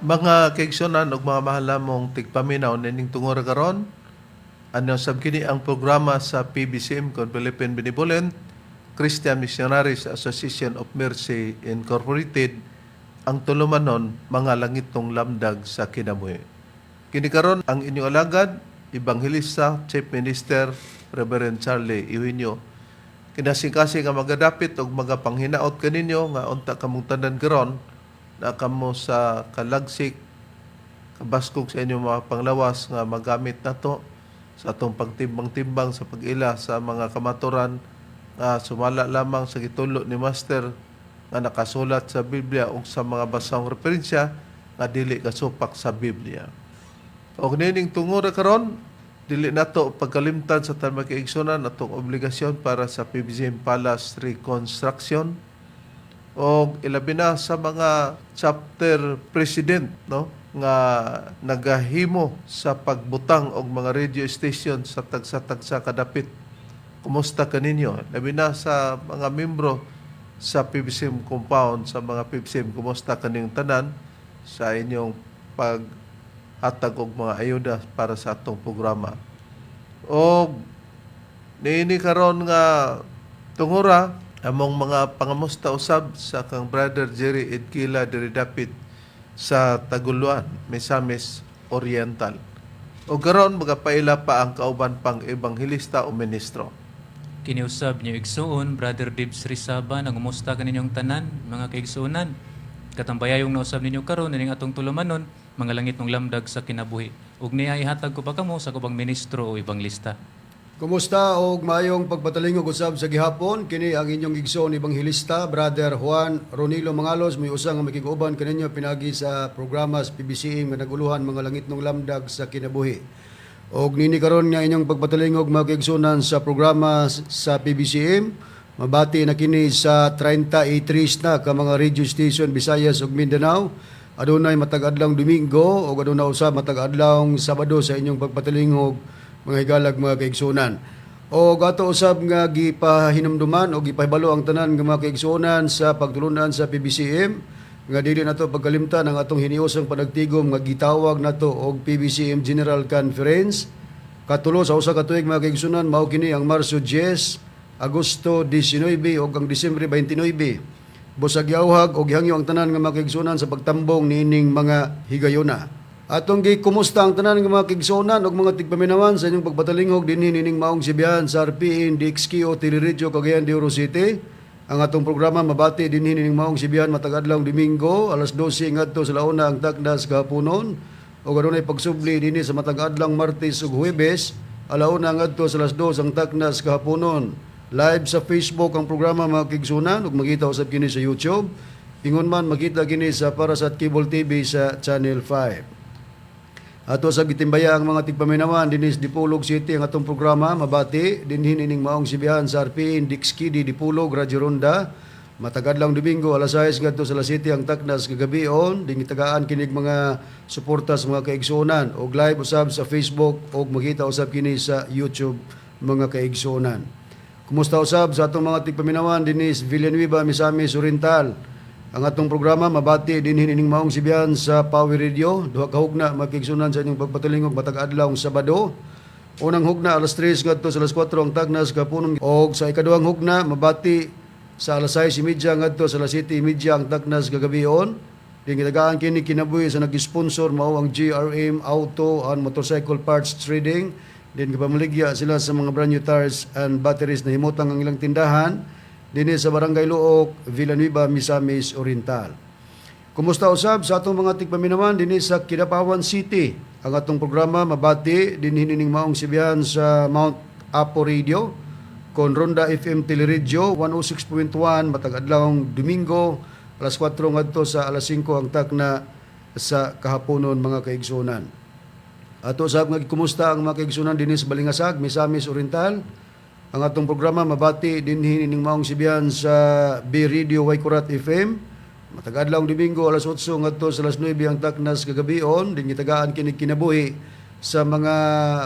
Mga kaigsuonan ug mga mahal namong tigpaminaw, nining tungura karon, ano sab kini ang programa sa PBCM kon Philippine Benevolent Christian Missionaries Association of Mercy Incorporated, ang tulumanon Mga Langitnong Lamdag sa Kinabuhi. Kini karon ang inyong alagad, Ebanghelista, Chief Minister Reverend Charlie Eugenio. Kinasingkasing nga magadapit og magapanghinaot kaninyo nga unta kamong tanan karon na kamo sa kalagsik, kabaskog sa inyong mga panglawas nga magamit nato sa atong pagtimbang-timbang sa pag-ila sa mga kamaturan nga sumala lamang sa gitulo ni Master nga nakasulat sa Biblia ug sa mga basahong referensya nga dili kasupak sa Biblia. Og nining tungura karon, dili nato pagkalimtan sa tanang kaigsunan atong obligasyon para sa PBCM Palace Reconstruction o ilabi na sa mga chapter president, no, nga nagahimo sa pagbutang og mga radio station sa tagsa-tagsa kadapit. Kumusta kaninyo? Labi na sa mga membro sa PBCM compound, sa mga PBCM, kumusta kaninyong tanan sa inyong paghatag og mga ayuda para sa atong programa? Og niini karon nga tungura, among mga pangamusta usab sa kang Brother Jerry Edkila diri dapit sa Taguluan, Misamis Oriental. O karon magapaila pa ang kauban pang ebanghelista o ministro. Kiniusab niyo igsuon, Brother Dibs Rizaba, nangumusta kaninyong tanan, mga kaigsuonan. Katambayayong nausab ninyo karon ining atong tulumanon, Mga Langitnong Lamdag sa Kinabuhi. Ug niya ihatag ko pa kamo sa kubang ministro o ebanghelista. Kumusta og maayong pagpatalingog usab sa gihapon. Kini ang inyong igsoon ebanghelista, Brother Juan Ronilo Mangalos, may usa nga makig-uban kaninyo pinagi sa programa sa PBCM nga naguluhan Mga Langitnong Lamdag sa Kinabuhi. Og nini karon nga inyong pagpatalingog, mga kaigsuonan, sa programa sa PBCM, mabati na kini sa 33 na ka mga radio station, Visayas ug Mindanao. Adunay matag adlawng Domingo ug adunay usab matag adlawng Sabado sa inyong pagpatalingog, mga higalag mga kaigsuonan. O ato usab nga gipahinumduman o gipahibalo ang tanan nga mga kaigsuonan sa pagtulunan sa PBCM nga dili nato pagkalimtan ang atong hiniusang panagtigom nga gitawag nato og PBCM General Conference. Katulo sa usa ka tuig, mga kaigsuonan, mao kini ang Marso 10, Agosto 19 ug ang Disyembre 29. Busag yauhag og gihangyo ang tanan nga mga kaigsuonan sa pagtambong niining mga higayona. Atong gikumusta ang tanan nga mga kaigsuonan ug mga tigpaminawan sa inyong pagpatalingog dinhi nining maong sibihan sa RPN DXKO Teleradyo, Cagayan de Oro City. Ang atong programa mabati dinhi nining maong sibihan matag adlaw Domingo alas 12 ngadto sa launa ang takdas kahaponon ug adunay pagsubli dinhi sa matag adlaw Martes ug Huwebes, alauna ngadto sa alas 2 ang taknas kahaponon. Live sa Facebook ang programa, mga kaigsuonan, ug makita usab kini sa YouTube. Ingon man makita kini sa Parasat Cable TV sa Channel 5. Ato sa gitimbaya ang mga tigpaminawan dinhi sa Dipolog City. Ang atong programa mabati dinhi nining maong sibihan sa RPN Dixkidi Dipolog Radyo Ronda. Matag adlawng Domingo alas 6 ngadto sa alas 7 ang taknas kagabion, dinhi tagaan kinig mga suporta sa mga kaigsuonan og live usab sa Facebook og makita usab kini sa YouTube, mga kaigsuonan. Kumusta usab sa atong mga tigpaminawan dinhi sa Villanueva, Misamis Oriental? Ang atong programa mabati dinhi nining maong sibihan sa Power Radio. Duha ka hugna, mga kaigsuonan, sa inyong pagpatalingog matag adlaw Sabado. Unang hugna alas 3 ngadto sa alas 4 ang tagnas kapunon og sa ikaduhang hugna mabati sa alas 6:30 ngadto sa alas 7:30 ang tagnas kagabion. Gitagaan kini kinabuhi sa nag-sponsor, mao ang GRM Auto and Motorcycle Parts Trading. Din gipamaligya sila sa mga brand new tires and batteries na himutang ang ilang tindahan dinhi sa Barangay Looc, Villanueva, Misamis Oriental. Kumusta usab sa atong mga tigpaminawan dinhi sa Kidapawan City? Ang atong programa mabati dinhi nining maong sibihan sa Mount Apo Radio kon Ronda FM Teleradyo 106.1 matag adlawng Domingo alas 4 ngadto sa alas 5 ang takna sa kahaponon, mga kaigsuonan. Ato sab nga kumusta ang mga kaigsuonan dinhi sa Balingasag, Misamis Oriental. Ang atong programa mabati dinhi nining maong sibihan sa B Radio Waikurat FM. Matag adlawng Domingo alas 8 ngadto sa alas 9 ang taknas kagabion, din gitagaan kini kinabuhi sa mga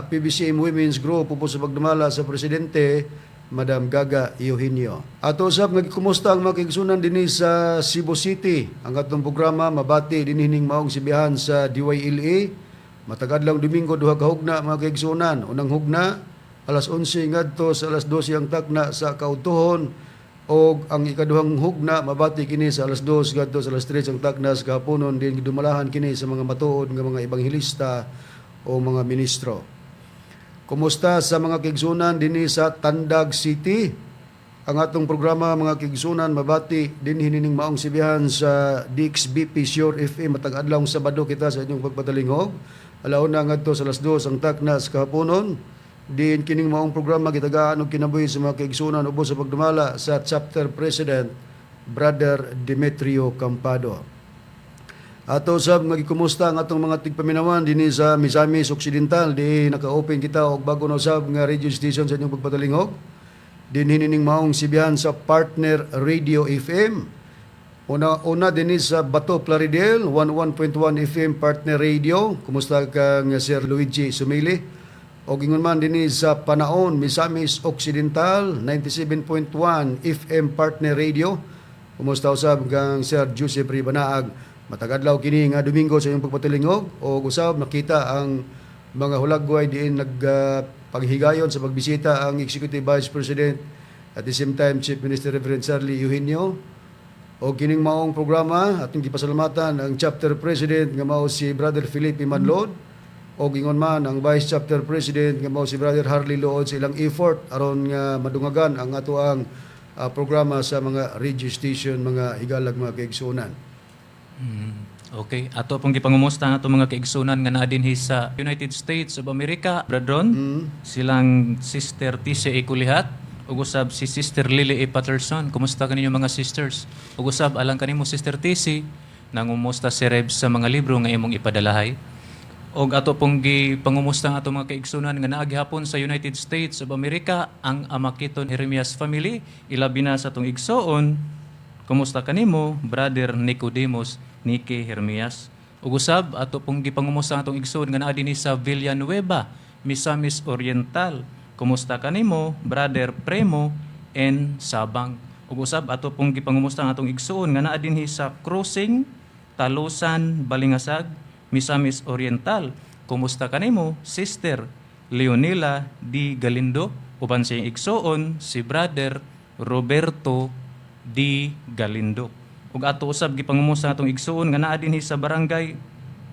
PBCM Women's Group upo sa pagdumala sa presidente Madam Gaga Eugenio. Ato usab nga gikumusta ang mga kaigsunan dinhi sa Cebu City. Ang atong programa mabati dinhi ning maong sibihan sa DYLA. Matag adlaw Domingo, duha ka hugna, mga kaigsunan. Unang hugna, alas 11 ngadto sa alas 12 ang takna sa kaudtuhon, og ang ikaduhang hugna mabati kini sa alas 2 ngadto sa alas 3 ang takna sa kahaponon, din gidumalahan kini sa mga matuod nga mga ebanghelista o mga ministro. Kumusta sa mga kaigsunan dinhi sa Tandag City? Ang atong programa, mga kaigsunan, mabati dinhi nining maong sibihan sa DXBP Sure FM. Matag adlaw Sabado kita sa inyong pagpatalingog. Alauna ngadto sa alas 2 ang takna sa kahaponon. Din kining maong programa gitagaan og kinabuhi sa mga kaigsunan ubos sa pagdumala sa chapter president, Brother Demetrio Campado. Ato sab nga gikumusta ang atong mga tigpaminawan dinhi sa Misamis Occidental, di naka-open kita og bago na usab nga radio station sa inyong pagpatalingog. Dinhi nining maong sibihan sa Partner Radio FM. Una una dinhi sa Bato, Plaridel, 11.1 FM Partner Radio. Kumusta kang Sir Luigi Sumili? O ingon man dinhi sa Panaon, Misamis Occidental, 97.1 FM Partner Radio. Kumusta usab kang Sir Joseph Ribanaag? Matag adlaw kini nga Domingo sa inyong pagpatilingog o usab nakita ang mga hulagway diin nagpaghigayon sa pagbisita ang Executive Vice President, at the same time Chief Minister, Reverend Charlie Eugenio. O kining maong programa atong gipasalamatan ang chapter president nga mao si Brother Felipe Manlod o ingon man ang vice chapter president nga mao si Brother Harley Lood sa ilang effort aron nga madungagan ang atoang programa sa mga radio station, mga higalag mga kaigsuonan. Okay, ato pong gipangumusta ang ato mga kaigsunan nga naa dinhi sa United States of America, Bradron, silang Sister Tisha E. Kulihat ug usab si Sister Lily A. Patterson. Kumusta kaninyo, mga sisters? Ug usab alang kanimo, Sister Tisha, nangumusta si Reb sa mga libro nga imong ipadalahay. Og ato pong gipangumusta ang ato mga kaigsunan nga naa gihapon sa United States of America, ang Amakiton Jeremias family, ilabi na sa atong igsoon. Kumusta kanimo, Brother Nicodemus Nike Hermias? Ug usab ato pong gipangumusta ang atong igsoon nga naa dinhi sa Villanueva, Misamis Oriental. Kumusta kanimo, Brother Premo N. Sabang? Ug usab ato pong gipangumusta ang atong igsoon nga naa dinhi sa Crossing, Talusan, Balingasag, Misamis Oriental. Kumusta kanimo, Sister Leonila D. Galindo? Uban siyang igsoon si Brother Roberto D. Galindo. Ug ato usab gipangumusta atong igsoon nga naa dinhi sa Barangay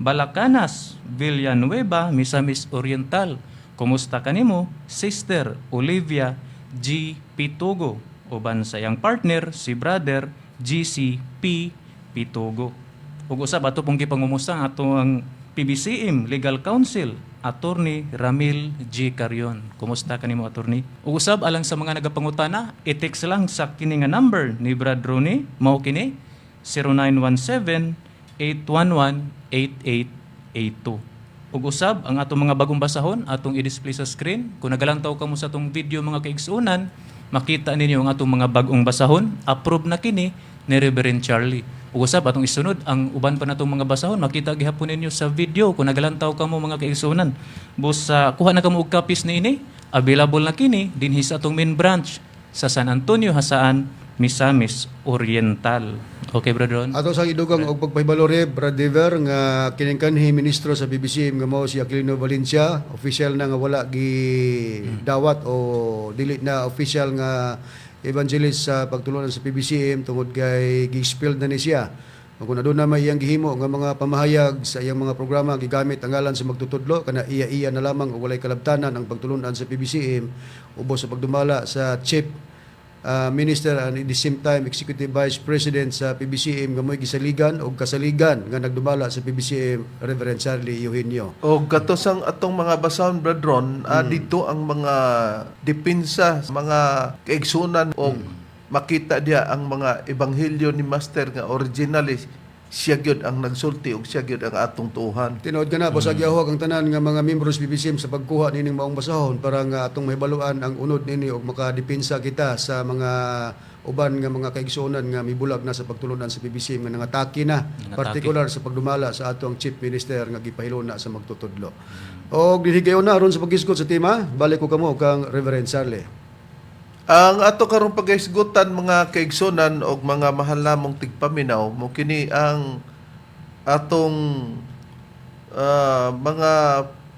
Balacanas, Villanueva, Misamis Oriental. Kumusta kanimo, Sister Olivia G. Pitugo? Uban sa iyang partner si Brother GC P. Pitugo. Ug usab ato pong gipangumusta ang ato ang PBCM Legal Counsel, Attorney Ramil G. Carion. Kumusta kanimo, Attorney? Ug usab alang sa mga nagapangutana, i-text lang sa kini nga number ni Brad Ronnie, mao kini 0917 811 8882. Ug usab ang atong mga bagong basahon atong i-display sa screen. Kung nagalantaw kamo sa atong video, mga kaigsuonan, makita ninyo ang atong mga bagong basahon. Approve na kini ni Reverend Charlie. Ug usab atong isunod ang uban pa natong mga basahon, makita gihapon ninyo sa video kung nagalantaw kamo, mga kaigsuonan. Busa kuha na kamo og copies niini, available na kini dinhi sa atong main branch sa San Antonio, Jasaan, Misamis Oriental. Okay, Brother Ron? Ato sang idugang og pagpahibalo, Reb, Brad Dever, nga kining kanhi ministro sa PBCM nga mao si Aquilino Valencia, official na nga wala gi dawat o dili na official nga evangelist sa pagtulunan sa PBCM tungod kay gi-expelled na ni siya. Kung aduna may iyang gihimo nga mga pamahayag sa iyang mga programa, gigamit ang ngalan sa magtutudlo, kana iya-iya na lamang ug walay kalabtanan ang pagtulunan sa PBCM ubos sa pagdumala sa chief minister and at the same time executive vice president sa PBCM nga mo'y gisaligan og kasaligan nga nagdumala sa PBCM, Reverend Charlie Eugenio. O kato sang atong mga basahon, Brad Ron, dito ang mga depensa, mga kaigsunan o makita diya ang mga ebanghelyo ni Master nga originally siya gyud ang nagsulti ug siya gyud ang atong tuuhan. Tinuod ka na, basag yahog ang tanan nga mga membros PBCM sa pagkuha nining maong basahon para nga atong mahibaluan ang unod nini ug makadepensa kita sa mga uban nga mga kaigsuonan nga mibulag na sa pagtulunan sa PBCM nga nangatake na, Nangatake. partikular sa pagdumala sa atong chief minister nga gipahilona sa magtutudlo. Og dinhigayon na aron sa paghisgot sa tema, balik ko kamo kang Reverend Charlie. Ang ato karong pagahisgutan, mga kaigsunan og mga mahal namong tigpaminaw, mo kini ang atong mga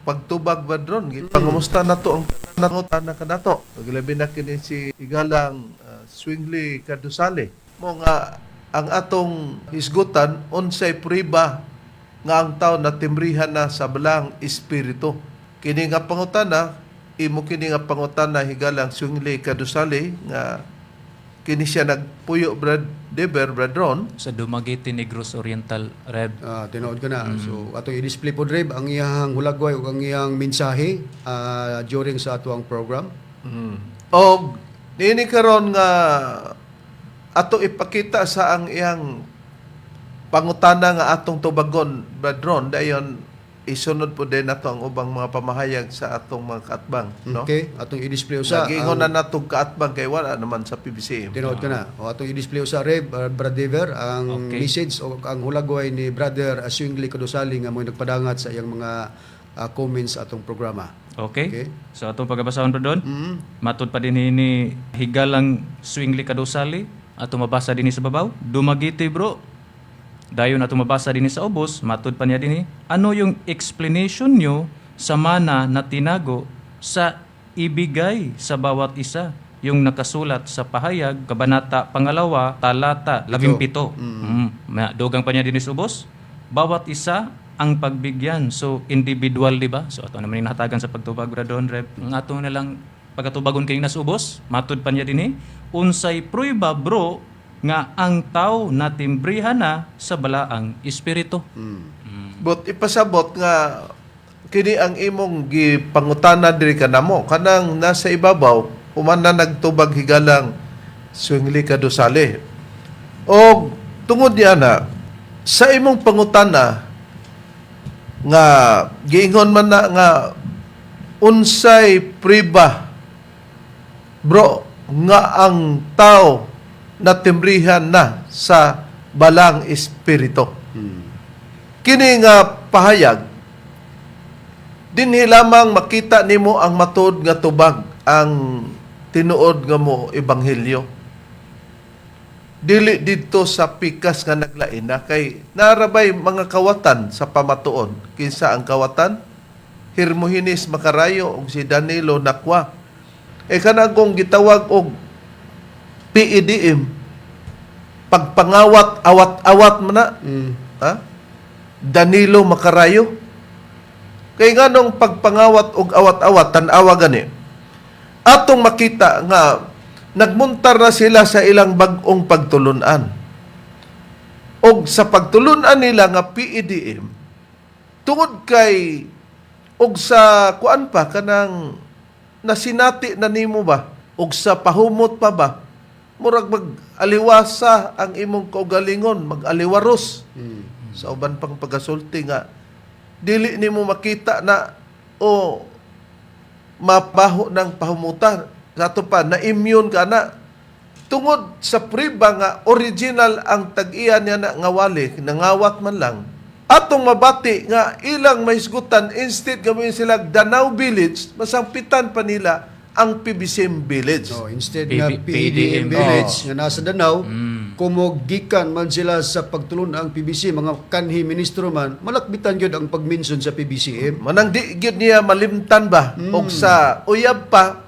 pagtubag ba dron. Pangumusta nato ang nangutana kanato. Labi na kini si Igalang Swingli Kadusale. Mo nga ang atong hisgutan, unsay prueba nga ang tao natimbrihan na sa Balaang Espiritu. Kini nga pangutana, imo kini nga pangutana, Higalang Swingli Kadusale, nga kini siya nagpuyo, Brad Deber, Brad Ron. Sa Dumaguete, Negros Oriental, Reb. Ah, tinuod ka na. So atong i-display pod, Reb, ang iyang hulagway ug ang iyang mensahe during sa atuang program. Og niini karon nga ato ipakita sa ang iyang pangutana nga atong tubagon, Brad Ron, dayon isunod po din nato ang ubang mga pamahayag sa atong mga kaatbang, no? Okay, atong i-display usa. Nagingon na natong kaatbang kay wala naman sa PBCM. Tinuod ka na. O atong i-display usa, Reb, Brad Dever, ang message o ang hulagway ni Brother Swingli Kadusali nga mo'y nagpadangat sa iyang mga comments sa atong programa. Okay? Okay. So atong pagabasahon pa doon. Matud pa din ni Higalang Swingli Kadusali, ato mabasa dinhi sa babaw. "Dumaguete, bro." Dayon ato mabasa dinhi sa ubos, matud pa niya dinhi. "Ano yung explanation nyo sa mana na tinago sa ibigay sa bawat isa, yung nakasulat sa Pahayag, Kabanata pangalawa, talata 17?" Dugang pa niya dinhi sa ubos. Bawat isa ang pagbigyan. So, individual, di ba? So, ato naman yung nahatagan sa pagtubag, Brad Ron, Reb. Ang ato na lang pagkatubagon kay nas ubos, matud pa niya dinhi, "Unsay prueba, bro, nga ang tao natimbrihan na sa Balaang Espiritu?" But ipasabot nga kini ang imong gipangutana diri kanamo kanang nasa ibabaw, human na nagtubag Higalang Swingli Kadusale. Og tungod niya na sa imong pangutana nga giingon man na nga unsay prueba, bro, nga ang tao natimbrihan na sa Balaang Espiritu. Kini nga pahayag, dinhi lamang makita nimo ang matuod nga tubag, ang tinuod nga mo ebanghelyo. Dili didto sa pikas nga naglain na, kay narabay mga kawatan sa pamatuon. Kinsa ang kawatan? Hermogenes Macarayo ug si Danilo Nakwa. E kanagong gitawag og PEDM, pagpangawat, awat-awat man na. Ha? Danilo Macarayo. Kay nganong pagpangawat og awat-awat? Tan-awa gani. Atong makita nga nagmuntar na sila sa ilang bag-ong pagtulunan. Og sa pagtulunan nila nga PEDM, tungod kay og sa kuan pa, kanang nasinati na nimo ba og sa pahumot pa ba, murag mag-aliwasa ang imong kaugalingon, mag-aliwaros sa uban pang pagasulti nga dili nimo makita na o mabaho ng pahumutan. Sa ato pa na immune ka na tungod sa priba nga original ang tag-iya niya na nga wali, nangawat man lang. Atong mabati nga ilang mahisgutan, instead gamitin sila Danao Village, masampitan pa nila ang PBCM Village. So, instead nga PDM PDM Village nga nasa Danao, kumo gikan man sila sa pagtulon ang PBC, mga kanhi ministro man, malakbitan gyud ang pagminson sa PBCM. Manang di gyud niya malimtan ba, og sa uyab pa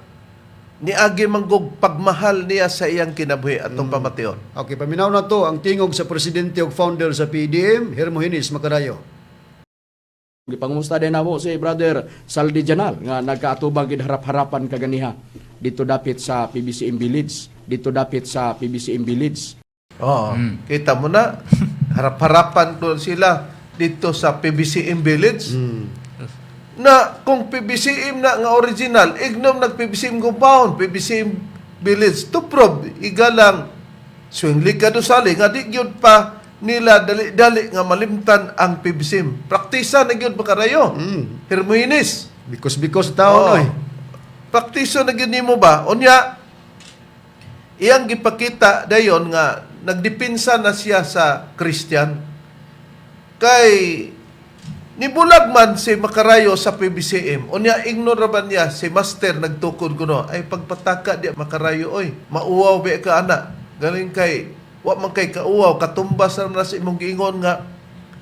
niagi manggug pagmahal niya sa iyang kinabuhi, atong pamation. Okay, paminaw na to ang tingog sa presidente ug founder sa PDM, Hermogenes Macarayo. Gipangumusta din namo si Brother Saldi Janal nga nagkaatubang gid harap-harapan kaganiha dito dapit sa PBCM Village, dito dapit sa PBCM Village. Oo. Kita mo na, harap-harapan doon sila dito sa PBCM Village. Na kung PBCM na nga original, ignom nag PBCM compound, PBCM Village. To prove, Igalang Swingli Kadusali, nga di gyud pa nila dali-dali nga malimtan ang PBCM. Praktisa na gyud Macarayo. Hermogenes. Because tao Oo. no eh. Praktiso na gyud nimo ba? Unya, iyang gipakita dayon nga nagdepensa na siya sa Christian. Kay Nibulag man si Makarayo sa PBCM. Unya ignore ba niya si Master nagtukod kuno ay pagpataka di Makarayo oy. Mauwaw ba ka ana? Galing kay wa man kay kauwaw, katumbas na sa imong giingon nga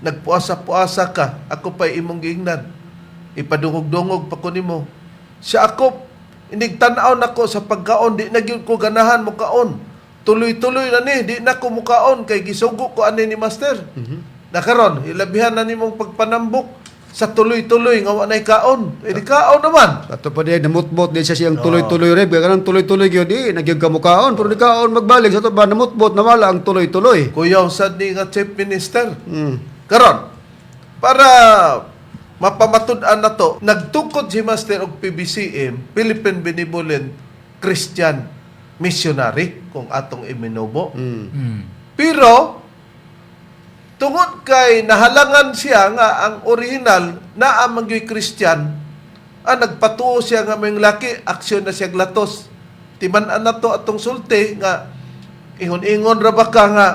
nagpuasa-puasa ka, ako pa'y imong giingnan. Ipadungog-dungog pa ko nimo. Siya ako inigtan-aw nako sa pagkaon, di na gyud ko ganahan mo kaon. Tuloy-tuloy na ni, di na ko mukaon kay gisugo ko ani ni Master. Na karon, ilabihan na nimong pagpanambok sa tuloy-tuloy nga wa nay kaon. Eh di kaon naman. Ato pa di namutbot di siya siyang tuloy-tuloy reb kay kanang tuloy-tuloy gyud di nagyud kamukaon pero di kaon magbalik sa to ba namutbot nawala ang tuloy-tuloy. Kuyaw sad ni nga chief minister. Karon, para mapamatud-an na to, nagtukod si Master og PBCM, Philippine Benevolent Christian Missionary, kung atong iminubo. Pero tungod kay nahalangan siya nga ang original naa man gyud Christian, ang nagpatuo siya nga may laki, aksyon na siya glatos. Timan-an na to atong sulti nga ingon-ingon ra ba ka nga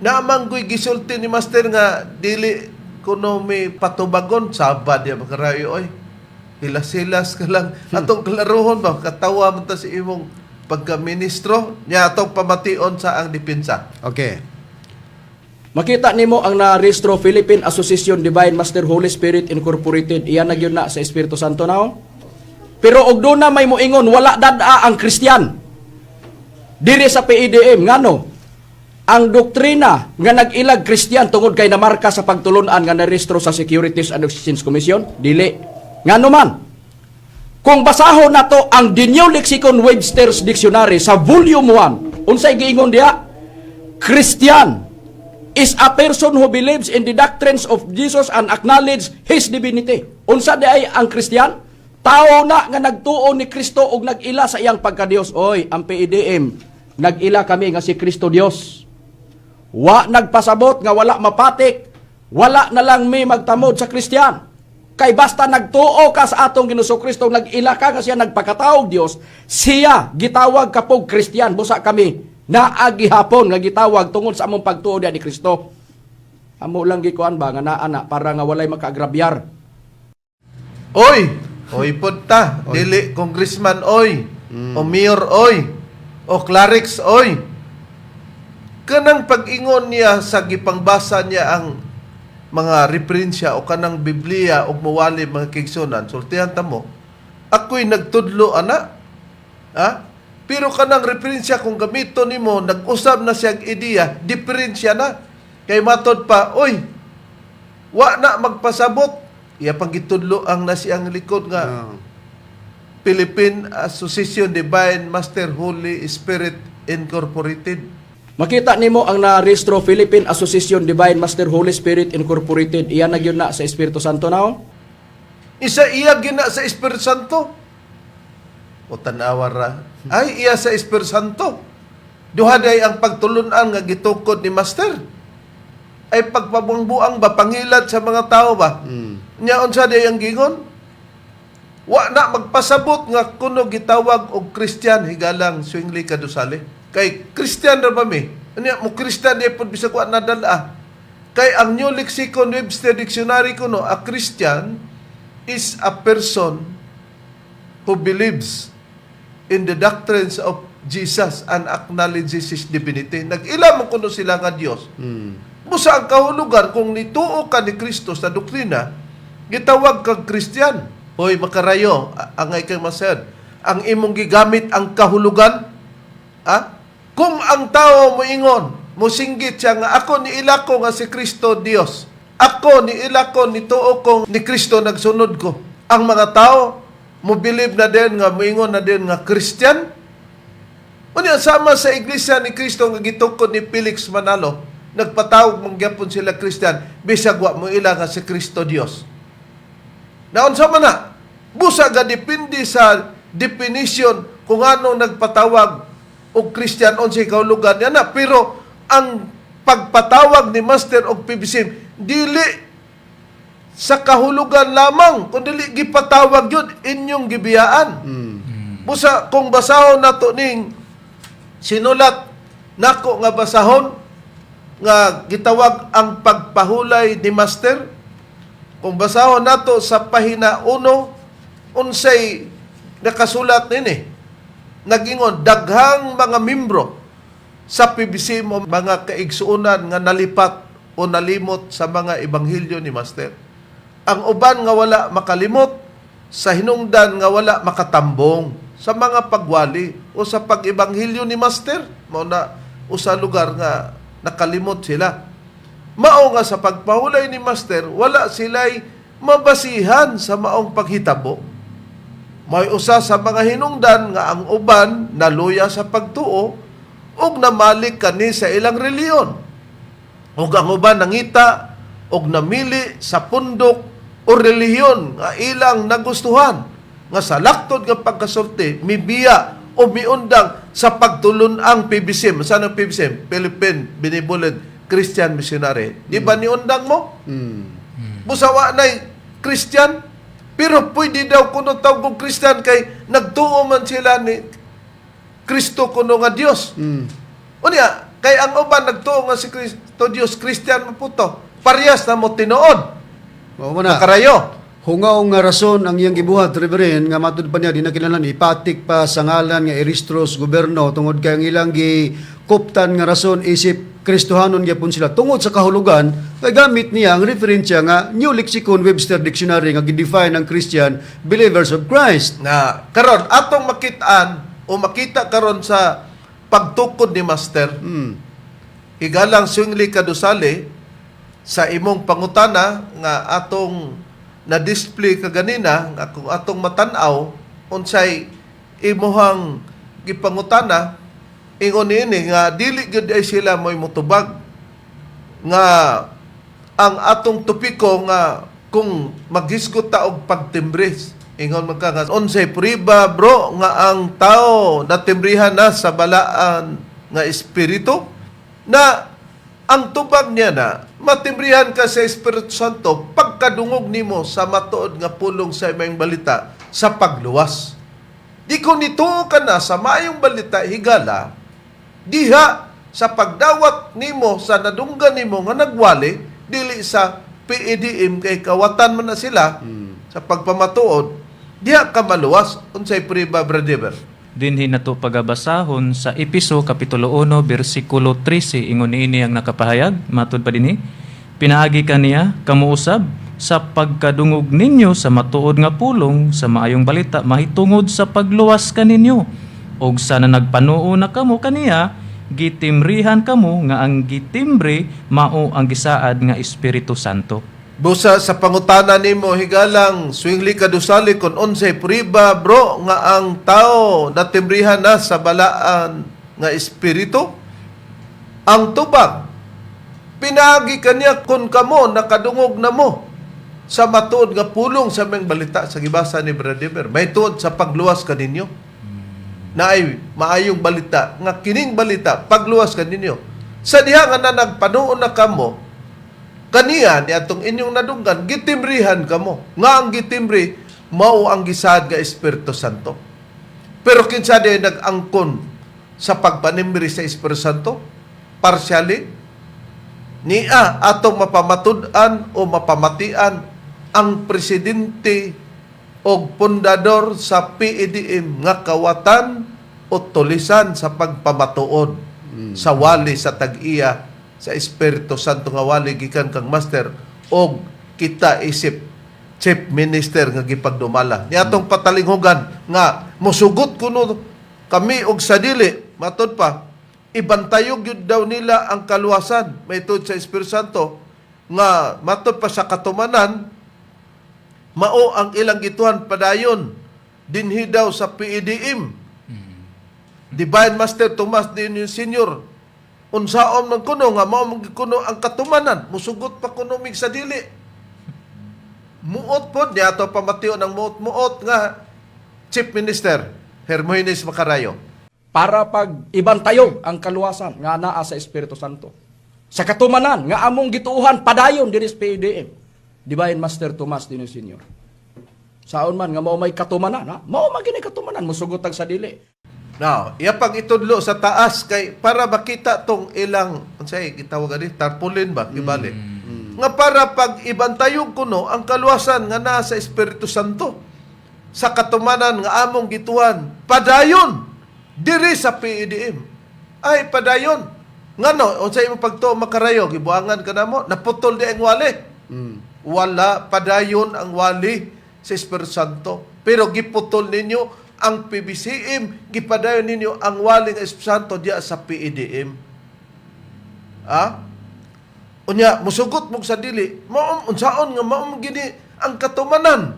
naamang gisulti ni Master nga dili kuno may patubagon saba di makarayo oy. Hilas-hilas ka lang atong klarohon ba, katawa man ta sa imong pagka-ministro niya atong pamation sa ang depensa. Okay. Makita nimo ang narehistro Philippine Association Divine Master Holy Spirit Incorporated. Iyan na gyud na sa Espiritu Santo now. Pero og doon na may moingon wala dad-a ang Kristiyan. Diri sa PEDM ngano? Ang doktrina nga nag-ilag Kristiyan tungod kay namarka sa pagtulunan nga narehistro sa Securities and Exchange Commission, dili. Ngano man? Kung basahon nato ang The New Lexicon Webster's Dictionary sa Volume 1, unsay giingon diha? Christian is a person who believes in the doctrines of Jesus and acknowledge His divinity. Unsa di ay ang Christian? Tao na nga nagtuo ni Kristo ug nag-ila sa iyang pagkadiyos. Oy, ang PEDM, nag-ila kami nga si Kristo Dios. Wa nagpasabot nga wala mapatik, wala na lang may magtamod sa Kristiyan. Kay basta nagtuo ka sa atong Ginoong Kristo, nag-ila ka nga siya nagpakataog Dios, siya gitawag ka pog Kristiyan. Busa kami naa gihapon nga gitawag tungod sa among pagtuo diha ni Kristo. Amo lang gikuan ba nga naa na para nga walay makaagrabyar. Oy, oy punta, dili congressman oy, o mayor oy, o clerics oy. Kanang pag-ingon niya sa gipangbasa niya ang mga referensya o kanang Biblia o muwali mga kaigsuonan, sultihan ta mo, ako'y nagtudlo ana. Ha? Pero kanang referensya kung gamito nimo, nag-usab na siyang ideya, diferensya na. Kay matod pa, oy, wa na magpasabot. Iya pang gitudlo ang nasiyang likod nga Philippine Association Divine Master Holy Spirit Incorporated. Makita nimo ang narehistro Philippine Association Divine Master Holy Spirit Incorporated. Iyan na gyud na sa Espiritu Santo now. Isa iya gina sa Espiritu Santo. O tanawa ra. Ay, iya sa Espiritu Santo. Duha day ang pagtulunan nga gitukod ni Master. Ay pagpabuang-buang ba, pangilat sa mga tao ba? Nya unsa day ang gingon? Wa na magpasabot nga kuno gitawag og Christian higalang Swingli Kadusale. Kay Christian ra ba mi? Nya mo Christian di pud bisag wa nadala. Kay ang New Lexicon Webster Dictionary kuno, a Christian is a person who believes in the doctrines of Jesus and acknowledges His divinity. Nag-ila mo kuno sila nga Dios. Busa ang kahulugan kung nituo ka ni Kristo sa doktrina, gitawag kag Christian. Hoy makarayo, angay kay mased. Ang imong gigamit ang kahulugan, ah? Kung ang tao moingon, mosinggit siya nga ako ni ila ko nga si Kristo Dios. Ako ni ila ko nituo ko ni Kristo nagsunod ko. Ang mga tao mo believe na din nga moingon na din nga Christian. Unya sama sa iglesia ni Kristo nga gitukod ni Felix Manalo, nagpatawag mong gyapon sila Christian bisag wa mo ila nga si Kristo Dios. Naunsa man na? Busa ga depende sa definition kung ano nagpatawag og Christian unsay kahulugan niya na, pero ang pagpatawag ni Master og PBC dili sa kahulugan lamang kun dili gipatawag yun inyong gibiyaan. Busa kung basahon nato ning sinulat nako nga basahon nga gitawag ang pagpahulay ni Master. Kung basahon nato sa pahina 1, unsay nakasulat nini? Nagingon daghang mga membro sa PBC mo, mga kaigsuonan nga nalipat o nalimot sa mga ebanghelyo ni Master. Ang uban nga wala makalimot sa hinungdan nga wala makatambong sa mga pagwali o sa pag-ebanghelyo ni Master, mao na usa lugar nga nakalimot sila. Mao nga sa pagpahulay ni Master, wala sila'y mabasihan sa maong paghitabo. May usa sa mga hinungdan nga ang uban naluya sa pagtuo ug namalik kani sa ilang reliyon. Ug ang uban nangita og namili sa pundok o relihiyon nga ilang nagustuhan nga sa laktod nga pagkasulti mibiya o miundang sa pagtulun-ang PBCM. Saan ang PBCM? Philippine Benevolent Christian Missionary. Di ba niundang mo? Busawa na'y Christian, pero pwede daw kuno tawag og Christian kay nagtuo man sila ni Kristo kuno nga Dios. Unya, kay ang uban nagtuo nga si Kristo Dios, Christian man po to. Parehas na mo tinuod. Mao man na. Nakarayo. Hungaw nga rason ang iyang gibuhat, Reverend, nga matud pa niya di na kinahanglan ipatik pa sa ngalan nga irehistro sa gobyerno tungod kay ang ilang gikuptan nga rason isip Kristohanon gyapon sila tungod sa kahulugan kay gamit niya ang referensya nga New Lexicon Webster Dictionary nga gi-define ang Christian believers of Christ. Na karon atong makitaan o makita karon sa pagtukod ni Master, higalang Swingli Kadusale, sa imong pangutana nga atong na-display kaganina nga kung atong matan-aw unsay imuhang gipangutana, ingon niini nga dili gyud ay sila mo'y motubag nga ang atong topiko nga kung maghisgot ta og pagtimbres. Ingon man ka nga unsay priba, bro, nga ang tao natimbrihan na sa balaan nga espiritu, na ang tubag niya na matimbrihan ka sa Espiritu Santo pagkadungog nimo sa matuod nga pulong sa imong balita sa pagluwas. Di ko nituo ka na sa maayong balita, higala, diha sa pagdawat nimo sa nadunggan nimo nga nagwali dili sa PEDM kay kawatan man na sila sa pagpamatuod, diha ka maluwas. Unsay priba, brother? Dinhi nato pagabasahon sa Episo kapitulo 1 bersikulo 13. Ingon niini ang nakapahayag matud pa dinhi: Pinaagi kaniya kamo usab sa pagkadungog ninyo sa matuod nga pulong sa maayong balita mahitungod sa pagluwas kaninyo, ug sa nagpanuo na kamo kaniya, gitimbrihan kamo nga ang gitimbre mao ang gisaad nga Espiritu Santo. Busa sa pangutana nimo, higalang Swingli Kadusali, kung unsay priba, bro, nga ang tao natimbrihan na sa balaan nga espiritu, ang tubag pinaagi kaniya kung kamo nakadungog na mo sa matuod nga pulong sa mga balita sa gibasa ni Brother may tuod sa pagluwas kaninyo, na ay maayong balita nga kining balita pagluwas kaninyo. Sa diha nga na nagpanuon na kamo kaniya ni atong inyong nadunggan, gitimbrihan kamo nga ang gitimbre mao ang gisaad nga Espiritu Santo. Pero kinsa di nag-angkon sa pagpanimbre sa Espiritu Santo partially, nia atong mapamatud-an o mapamatian ang presidente o pundador sa PEDM nga kawatan o tulisan sa pagpamatuod sa wali sa tag-iya sa Espiritu Santo nga wali gikan kang Master og kita isip chief minister nga gipagdumala. Ni atong patalinghugan nga musugot kuno kami og sa dili, matud pa ibantayog yun daw nila ang kaluwasan may tuod sa Espiritu Santo nga matud pa sa katumanan mao ang ilang gituhan padayon dinhi daw sa PEDM. Divine Master Tomas din Senior, unsaon man kuno nga mao man kuno ang katumanan, musugot pa kuno mig sa dili? Muot pod niya ato pamatiyon ang muot-muot nga Chief Minister Hermogenes Macarayo. Para pag ibantayog ang kaluwasan nga naa sa Espiritu Santo. Sa katumanan nga among gituuhan padayon diri sa PEDM. Divine Master Tomas Dino Senior. Saon man nga mao may katumanan, ha? Mao man gini katumanan, musugot tag sa dili. Now, iya pag itudlo sa taas kay para makita tong ilang unsay gitawag ani, tarpaulin ba, ibali. Nga para pag ibantayog kuno ang kaluwasan nga naa sa Espiritu Santo sa katumanan nga among gituan padayon diri sa PEDM ay padayon. Ngano, unsa imong pagtuo, makarayo? Gibuangan ka namo, naputol di ang wali. Wala, padayon ang wali sa Espiritu Santo, pero giputol ninyo ang PBCM, gipadayon ninyo ang wali ng Espiritu Santo diya sa PEDM. Ah, unya, musugot mo sa dili, maom unsaon nga maom gini ang katumanan.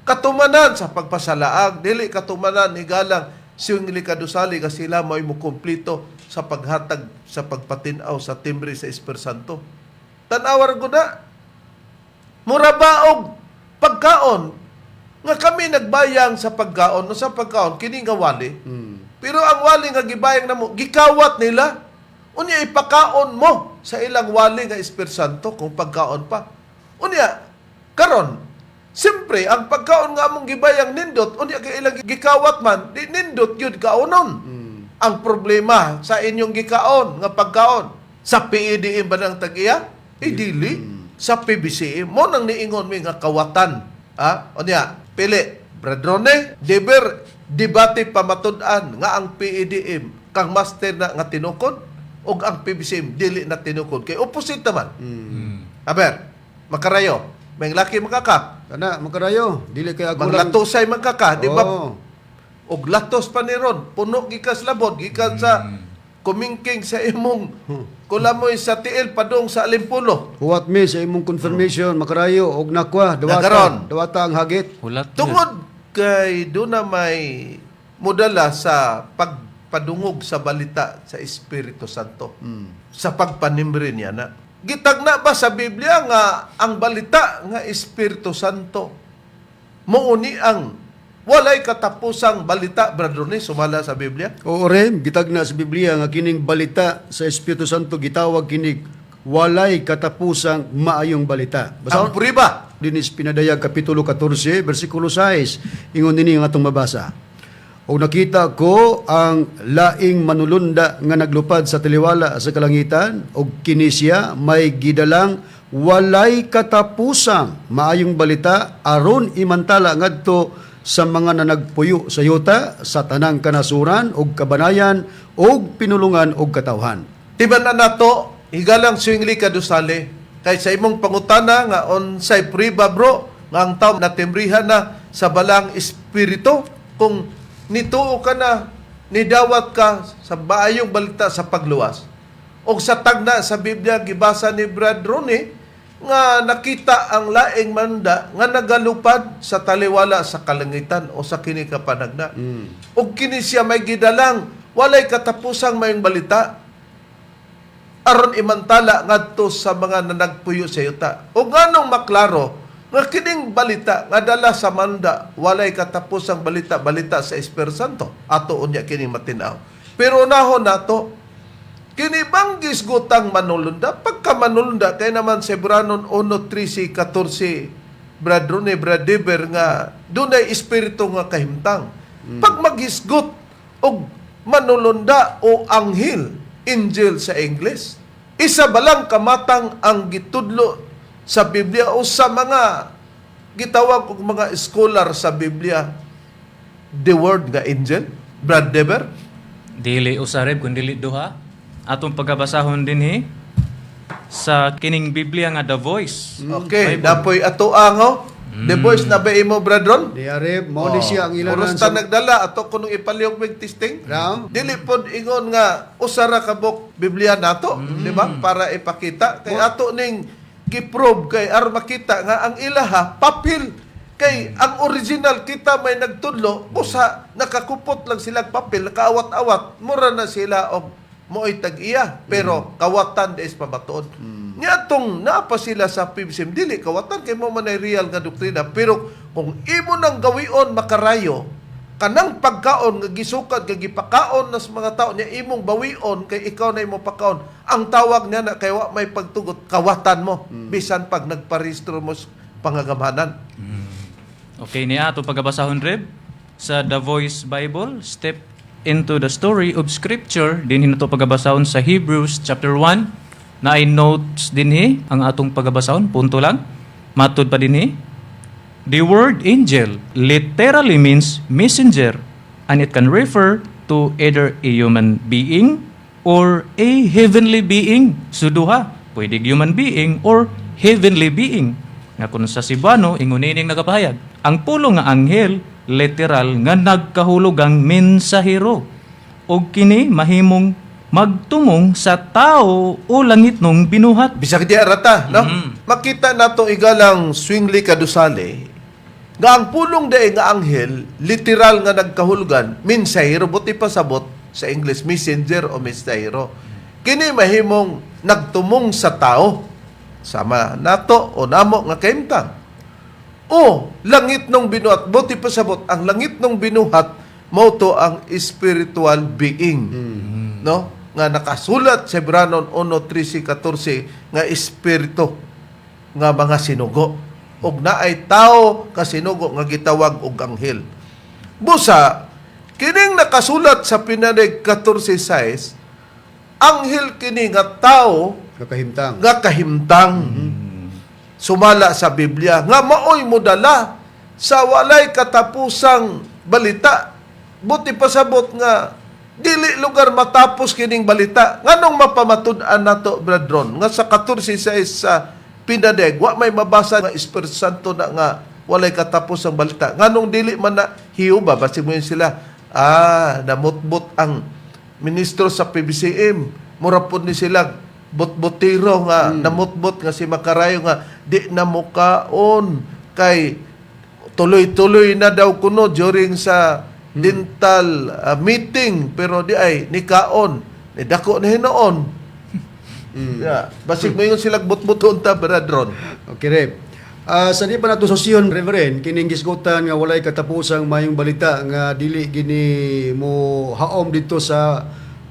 Katumanan sa pagpasalaag, dili katumanan higalang singli kadusali nga sila mo'y mukumplito sa paghatag sa pagpatinaw sa timbre sa Espiritu Santo. Tan-awar ko na. Mura ba og pagkaon nga kami nagbayang sa pagkaon o sa pagkaon kini nga wali? Pero ang wali nga gibayang namo gikawat nila. Unya ipakaon mo sa ilang wali nga Espiritu Santo kung pagkaon pa. Unya karon, siyempre ang pagkaon nga among gibayang nindot, unya kay ilang gikawat man, di nindot gyud kaonon. Ang problema sa inyong gikaon nga pagkaon, sa PEDM ba ng tag-iya? Eh, dili. Sa PBCM mo nang niingon mi nga kawatan. Ah, unya, pili. Bradrone, Deber, debate pamatud-an nga ang PEDM kang master na nga tinukod ug ang PBCM dili na tinukod kay opposite naman. Aber, makarayo, may laki makaka, Kana makarayo, dili kay ako lang. manglatusay makaka, di ba? Oo. Og latos pa ni ron, puno gikas labod, gikan sa kumingking sa imong kulamoy sa tiil padung sa Alimpulo. Huwat mi sa imong confirmation makarayo og nakwa dawata Nakaron. dawata ang hagit. Hulat yun. Tungod kay doon na may mudala sa pagpadungog sa balita sa Espiritu Santo. Sa pagpanimbre niya na. Gitagna ba sa Biblia nga ang balita nga Espiritu Santo muuni ang walay katapusang balita, Brother Ronnie, sumala sa Biblia? Oo rem, gitagna sa Biblia nga kining balita sa Espiritu Santo gitawag kinig walay katapusang maayong balita. Ang puriba. Dinis pinadayag kapitulo 14 bersikulo 6, ingon dinhi ang atong mabasa. O nakita ko ang laing manulunda nga naglupad sa taliwala sa kalangitan, og kini siya may gidalang walay katapusang maayong balita aron imantala ngadto sa mga nanagpuyo sa yuta, sa tanang kanasuran og kabanayan og pinulungan og katawhan. Tiban na nato, higalang swingli kadusali. Kay sa imong pangutana nga unsay priba, bro, nga ang tawo natimbrihan na sa balang espiritu, kung nituo ka na, nidawat ka sa maayong balita sa pagluwas. O sa tagna sa Biblia gibasa ni Brad Ronnie nga nakita ang laing manda nga nagalupad sa taliwala sa kalangitan o sa kini kapanagna. Og kini siya may gidalang walay katapusang mayong balita aron imantala ngadto sa mga nanagpuyo sa yuta. O nganong maklaro nga kining balita nga dala sa manda walay katapusang balita, balita sa Espiritu Santo, ato unya kining matin-aw. Pero unahon nato kini bang gisgutang manulunda? Pagka manulunda kay naman sa Hebranon 1:13 14, Brad Rune, Brad Deber, nga dunay espiritu nga kahimtang. Pag maghisgot og manulunda o anghel, angel sa English, isa ba lang kamatang ang gitudlo sa Biblia o sa mga gitawag og mga scholar sa Biblia, the word nga angel, Brad Deber? Dili usareb kun dili duha. Atong pagkabasahon dinhi sa kining Biblia nga The Voice. Okay, napoy ato ang oh. The Voice na ba imo, Brad Ron? Di areb mao ni siya ang ilanan Puros ta nagdala ato kunong ipalihok mig testing. Ram. Dili pod ingon nga usa ra ka book Biblia nato, di ba? Para ipakita kay ato ning giprobe kay aron makita nga ang ilaha papel, kay ang original kita may nagtudlo usa nakakupot lang sila papel, nakaawat-awat, mura na sila og mo'y tag-iya, pero kawatan is pamatuod. Nya atong naa pa sila sa PBCM, dili kawatan kay mo man ay real nga doktrina, pero kung imo nang gawion, makarayo, kanang pagkaon nga gisukad nga gipakaon nas mga tao niya imong bawion kay ikaw na imo pagkaon, ang tawag niya na kay wa may pagtugot, kawatan mo bisan pag nagparehistro mo sa pangagamhanan. Okay niya ato pagabasahon reb sa The Voice Bible, Step into the Story of Scripture, dinhi nato pagabasahon sa Hebrews chapter 1 Naay notes dinhi ang atong pagabasahon, punto lang. Matud pa dinhi. The word angel literally means messenger, and it can refer to either a human being or a heavenly being. So duha, pwede human being or heavenly being. Nga kung sa Cebuano, ingon ining nagapahayag. Ang pulong nga anghel, literal nga nagkahulugang mensahero. Og kini mahimong magtumong sa tao o langitnong binuhat. Bisag di arata, no? Makita nato, igalang Swingli Kadusale, nga ang pulong dae nga anghel, literal nga nagkahulugan, mensahero, buti pasabot sa English, messenger o mensahero. Kini mahimong nagtumong sa tao, sama nato o namo nga kahimtang. O langitnong binuhat, buti pasabot, ang langitnong binuhat, mao to ang spiritual being. No? Nga nakasulat sa Hebranon 1:13-14 nga espiritu nga mga sinugo. Og naay tao ka sinugo nga gitawag og anghel. Busa, kining nakasulat sa Pinadayag 14:6, anghel kini nga tao Kakahimtang. Nga kahimtang sumala sa Biblia nga maoy modala sa walay katapusang balita, buti pasabot nga dili lugar matapos kining balita. Nganong mapamatud-an nato, Bradron, nga sa 14:6 sa Pinadayag wa may mabasa nga Espiritu Santo na nga walay katapos ang balita? Nganong dili man na Jehova? Basig mo yun sila, namutbot ang ministro sa PBCM, mura pod ni sila botbotero nga namutbot nga si Makarayo nga di na mukaon kay tuloy-tuloy na daw kuno during sa dental meeting, pero di ay nikaon ni dako ni hinuon. Yeah. Basig mo yun sila botboton ta, Bradron. Okay, Rep. Sa di pa nato sosyon, Reverend, kining gisgutan nga walay katapusang mayong balita nga dili gini mo haom dito sa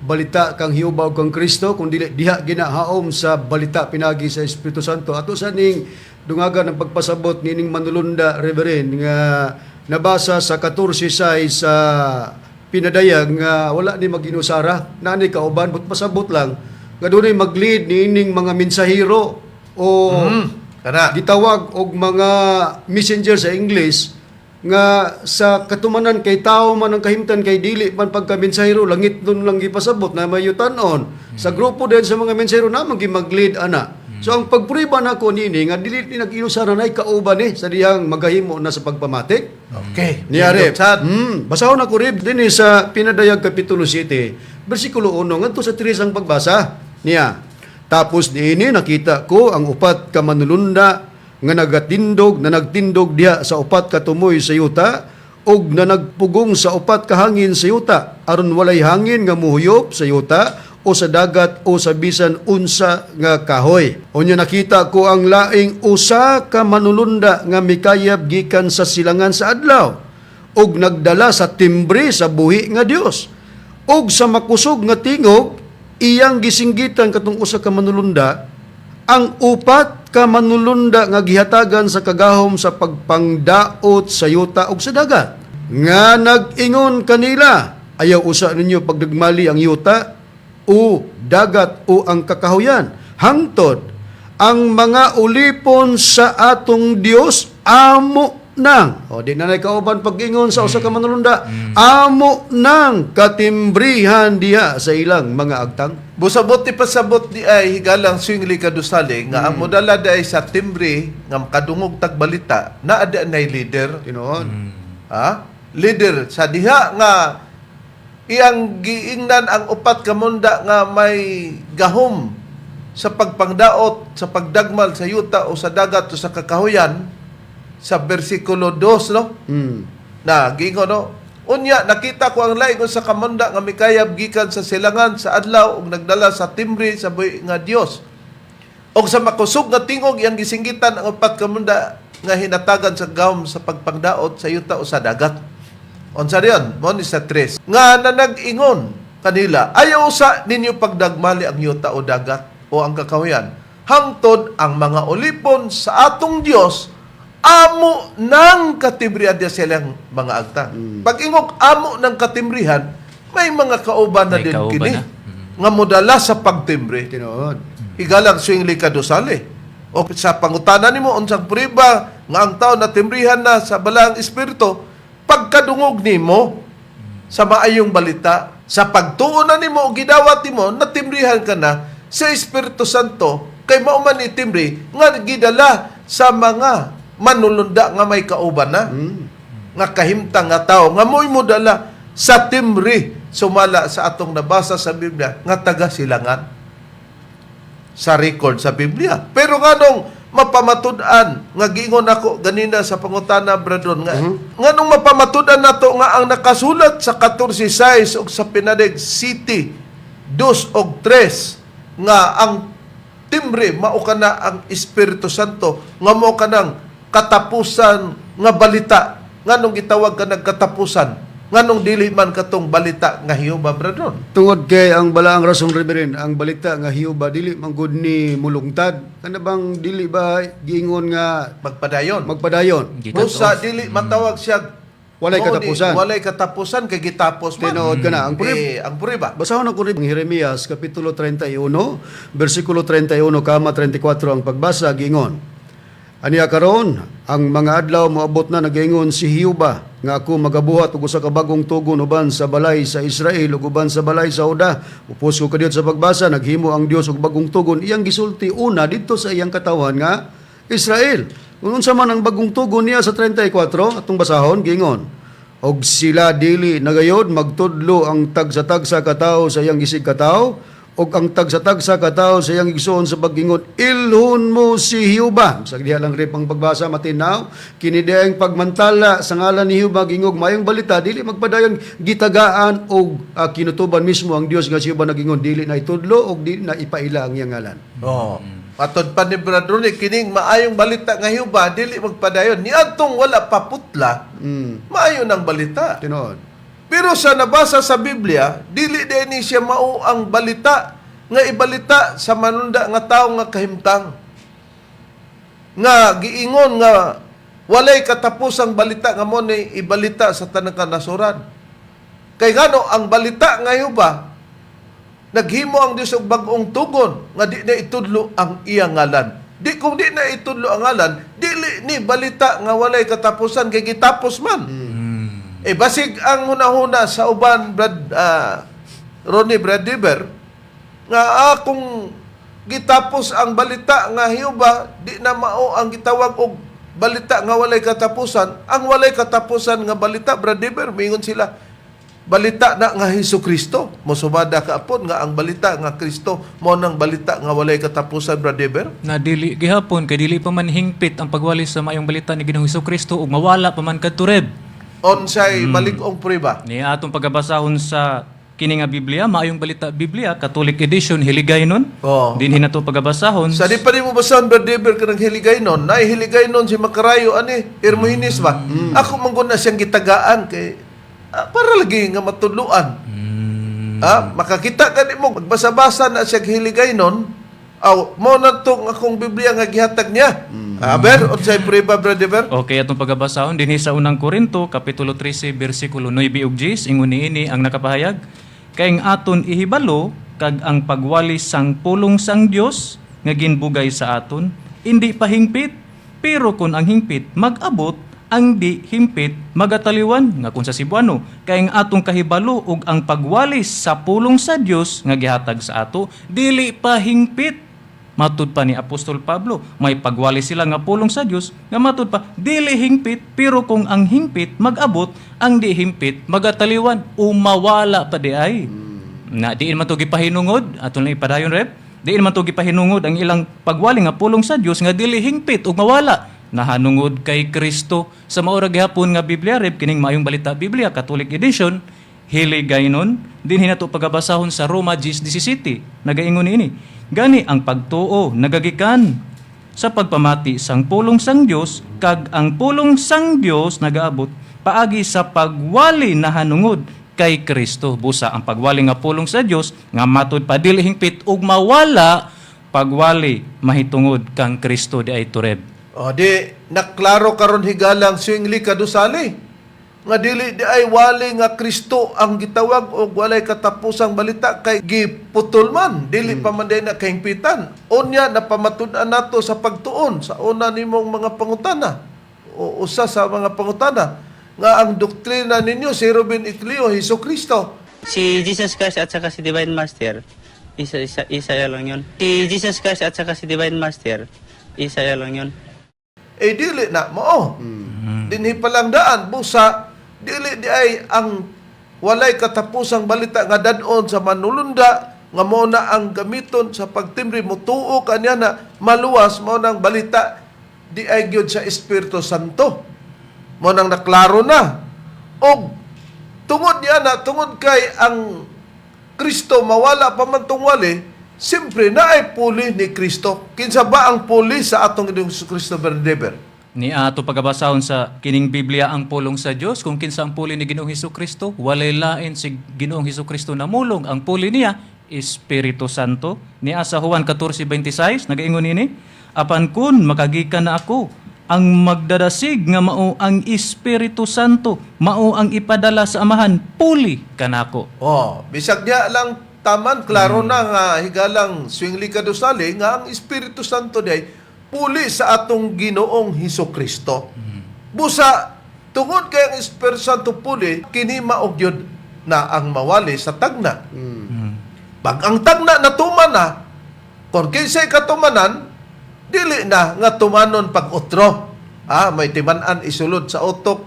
balita kang Jehova ug kang Kristo kun dili diha ginahaom sa balita pinagi sa Espiritu Santo. Ato sa ning dungagan ng pagpasabot nining manulunda, Reverend, nga nabasa sa 14:6 sa Pinadayag nga wala ni mag-inusara na ni kauban, but pasabot lang nga dunay mag-lead niining mga mensahero o Kana. gitawag og mga messenger sa English, nga sa katumanan kay tao man ang kahimtan kay dili man pagka mensahero, langit nun lang gipasabot na mayutanon sa grupo din sa mga mensahero na man mag-lead ana. So ang pagprueba nako niini nga dili ni nag-inusara nay kauban ni sa dihang magahimo na sa pagpamatik. Niya, Rep. Sad. Basahon ako, Rep, din eh, sa Pinadayag Kapitulo 7, versikulo 1, ngadto sa 3 ang pagbasa niya. Tapos niini nakita ko ang upat ka manulunda nga nagatindog na nagtindog diha sa upat ka tumoy sa yuta ug na nagpugong sa upat ka hangin sa yuta aron walay hangin nga muhuyop sa yuta o sa dagat o sa bisan unsa nga kahoy. Unya nakita ko ang laing usa ka manulunda nga mikayab gikan sa silangan sa adlaw ug nagdala sa timbre sa buhi nga Dios. Ug sa makusog nga tingog iyang gisinggitan katong usa ka manulunda ang upat ka manulunda nga gihatagan sa kagahom sa pagpangdaot sa yuta ug sa dagat nga nag-ingon kanila, "Ayaw usa ninyo pagdagmali ang yuta o dagat o ang kakahuyan hangtod ang mga ulipon sa atong Dios amo nang," o di na kauban pag-ingon sa usa ka manulunda, "amo nang katimbrihan diha sa ilang mga agtang." Busabot ti pasabot di ay, higalang Swingli Kadusale, nga ang modala di ay sa timbre nga makadungog tagbalita na ada nay leader. Tinuod. Ha? Leader sa diha nga iyang giingnan ang upat ka munda nga may gahom sa pagpangdaot, sa pagdagmal sa yuta o sa dagat o sa kakahuyan sa versikulo 2, no? Na giingon, no? Unya nakita ko ang laing sa kamunda nga mikayab gikan sa silangan sa adlaw ug nagdala sa timbre sa buhi nga Dios. Og sa makusog nga tingog iyang gisinggitan ang upat ka munda nga hinatagan sa gahom sa pagpangdaot sa yuta o sa dagat. Unsa diyon? Mo ni sa tres. Nga nanag-ingon kanila, "Ayaw sa ninyo pagdagmali ang yuta o dagat o ang kakahuyan hangtod ang mga ulipon sa atong Dios amo ng katimbrihan diya silang mga agtang." Pag ingog amo ng katimbrihan, may mga kauban na May din kauban kini. na. Nga modala sa pagtimbre. Tinuod. Higalang Zwingli kadusali. O sa pangutana nimo unsang prueba nga ang tao natimbrihan na sa Balaang Espiritu, pagkadungog nimo sa maayong balita, sa pagtuo na nimo o gidawat nimo, natimbrihan ka na sa Espiritu Santo kay mao man itimbre nga gidala sa mga manulunda nga may kauban na, nga kahimtang nga tao nga mo'y modala sa timbre sumala sa atong nabasa sa Biblia nga taga silangan sa record sa Biblia. Pero nganong mapamatud-an nga giingon ako ganina sa pangutana, Bradon, nga nganong mapamatud-an nato nga ang nakasulat sa 14:6 ug sa Pinadig City 2 og 3 nga ang timbre mao kana ang Espiritu Santo nga mao kanang katapusan nga balita, nganong gitawag ka katapusan, nganong dili man katong balita nga Jehova, Bradon? Tungod kay ang balaang rason, Reverend, ang balita nga Hiuba dili man gud ni mulungtad. Kana bang dili ba giingon nga magpadayon? Magpadayon? Gikat Busa off. dili matawag siya Walay mao ni- katapusan. Walay katapusan kay gitapos man. Tinuod ka na. Ang Eh, ang prueba. Basahon ako rin ang Jeremias kapitulo 31, versikulo 31 kama 34 ang pagbasa giingon. Aniya karon ang mga adlaw moabot na, nagaingon si Hiuba, nga ako magabuhat og usa ka bagong tugon uban sa balay sa Israel ug uban sa balay sa Juda. Upos ko kadiyot sa pagbasa, naghimo ang Dios og bagong tugon, iyang gisulti una didto sa iyang katawan nga Israel. Kung unsa man ang bagong tugon niya sa 34 atong basahon, giingon. Og sila dili nagayod magtudlo ang tagsa-tagsa katawo sa iyang isig katawo og ang tagsa-tagsa katawo sa iyang igsoon sa pag-ingon, "Ilhon mo si Hiuba." Sa diha lang rip ang pagbasa matinaw kini diay ang pagmantala sa ngalan ni Hiuba, gingog mayong balita dili magpadayon, gitagaan og kinutuban mismo ang Dios nga si Hiuba nagingon dili na itudlo og dili na ipaila ang iyang ngalan. Oh. Matod pa ni Brad Ronnie, kining maayong balita nga Hiuba dili magpadayon. Niadtong wala pa putla, maayo ng balita. Tinuod. Pero sa nabasa sa Biblia, dili din ni siya mao ang balita nga ibalita sa manunda nga tawo nga kahimtang. Nga giingon nga walay katapusang balita nga mo ni ibalita sa tanang kanasuran. Kay ngano ang balita nga ba naghimo ang Dios og bag-ong tugon nga di na itudlo ang iyang ngalan. Di kung di na itudlo ang ngalan, dili ni balita nga walay katapusan kay gitapos man. Eh basig ang hunahuna sa uban, Brad Ronnie, Brad Diber, nga kung gitapos ang balita nga Hiuba di na mao ang gitawag og balita nga walay katapusan. Ang walay katapusan nga balita, Brad Diber, mingon sila balita na nga Hesus Kristo. Mosumada ka apon nga ang balita nga Kristo mao nang balita nga walay katapusan, Brad Diber. Na dili gihapon kay dili pa man hingpit ang pagwali sa maayong balita ni Ginoong Kristo ug mawala pa man kadto, Reb. Unsay balig-ong prueba? Ni atong pagabasahon sa kini nga Biblia, Maayong Balita Biblia, Catholic Edition, hiligay nun. Oo. Dinhi nato pagabasahon. Sa di pa nimo basahan, Brad Dever, kanang hiligay nun, nahiligay nun si Makarayo, ani, Hermogenes ba? Ako man gud na siyang gitagaan kay para lagi nga matudluan. Makakita ka nimo magbasa-basa na siya hiligay nun, aw mo na tong akong Biblia nga gihatag niya. Ber, unsay prueba, Brad Dever? Okay, atong pagabasahon dinhi sa Unang Korinto kapitulo 13 bersikulo 9 ug 10, ingon niini ang nakapahayag, kay ang aton ihibalo kag ang pagwali sang pulong sang Dios nga ginbugay sa aton indi pa hingpit, pero kun ang hingpit mag-abot, ang di himpit magataliwan. Nga kun sa Cebuano, kay ang atong kahibalo ug ang pagwali sa pulong sa Dios nga gihatag sa ato dili pa hingpit. Matud pa ni Apostol Pablo, may pagwali sila nga pulong sa Dios nga matud pa dili hingpit, pero kung ang hingpit mag-abot, ang di hingpit magataliwan, umawala pa di ay. Na diin man to gipahinungod, aton lang ipadayon, Rep. Diin man to gipahinungod ang ilang pagwali nga pulong sa Dios nga dili hingpit ug mawala nahanungod kay Kristo. Sa maura gihapon nga Biblia, Rep, kining Maayong Balita Biblia Catholic Edition, hiligaynon dinhi nato pagabasahon sa Roma 10:17, nagaingon niini, gani ang pagtuo nagagikan sa pagpamati sang pulong sang Dios, kag ang pulong sang Dios nagaabot paagi sa pagwali nahanungod kay Kristo. Busa ang pagwali nga pulong sa Dios nga matud pa dili hingpit ug mawala, pagwali mahitungod kang Kristo di ay, Reb. O di naklaro karon, higalang Zwingli kadusali. Nga dili di ay wali nga Kristo ang gitawag og walay katapusang balita kay giputol man, dili pa man diay na kahingpitan. Unya napamatud-an nato sa pagtuon sa una nimong mga pangutana o usa sa mga pangutana nga ang doktrina ninyo si Ruben Iclio Hesus Kristo. Si Jesus Christ at saka si Divine Master, isa isa isa lang yun. Si Jesus Christ at saka si Divine Master, isa lang yun. Eh dili na mao. Dinhi pa lang daan busa dili di ay ang walay katapusang balita nga dad-on sa manulunda nga mao na ang gamiton sa pagtimbre, motuo kaniya na maluwas, mao nang balita di ay gyud sa Espiritu Santo. Mao nang naklaro na. Og tungod niya na, tungod kay ang Kristo mawala pa man tong wali, siyempre na ay puli ni Kristo. Kinsa ba ang puli sa atong Ginoong Kristo, Berdeber? Ni ato pagabasahon sa kining Biblia ang pulong sa Dios kung kinsa ang puli ni Ginoong Hesus Kristo, walay lain si Ginoong Hesus Kristo namulong, ang puli niya Espiritu Santo. Niya sa Juan 14:26 nagaingon nini, apan kun makagikan na ako, ang magdadasig nga mao ang Espiritu Santo, mao ang ipadala sa Amahan, puli kanako. Oh, bisag diya lang taman klaro na nga higalang swingli kadusali nga ang Espiritu Santo diay puli sa atong Ginoong Hesus Kristo. Busa tungod kay ang Espiritu Santo puli kini mao gyud na ang mawali sa tagna. Pag ang tagna natuman na, kung kinsay katumanan, dili na nga tumanon pag otro. Ah, may timan-an isulod sa utok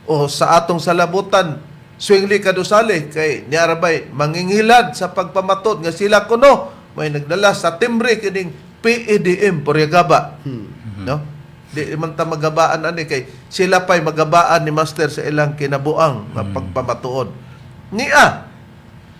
o sa atong salabutan. Swingli kadusali kay niarabay mangingilad sa pagpamatod nga sila kuno may nagdala sa timbre kining PEDM Puriagaba. No? Di man ta magabaan ani kay sila pa'y magabaan ni master sa ilang kinabuang nga pagpamatuod. Nia,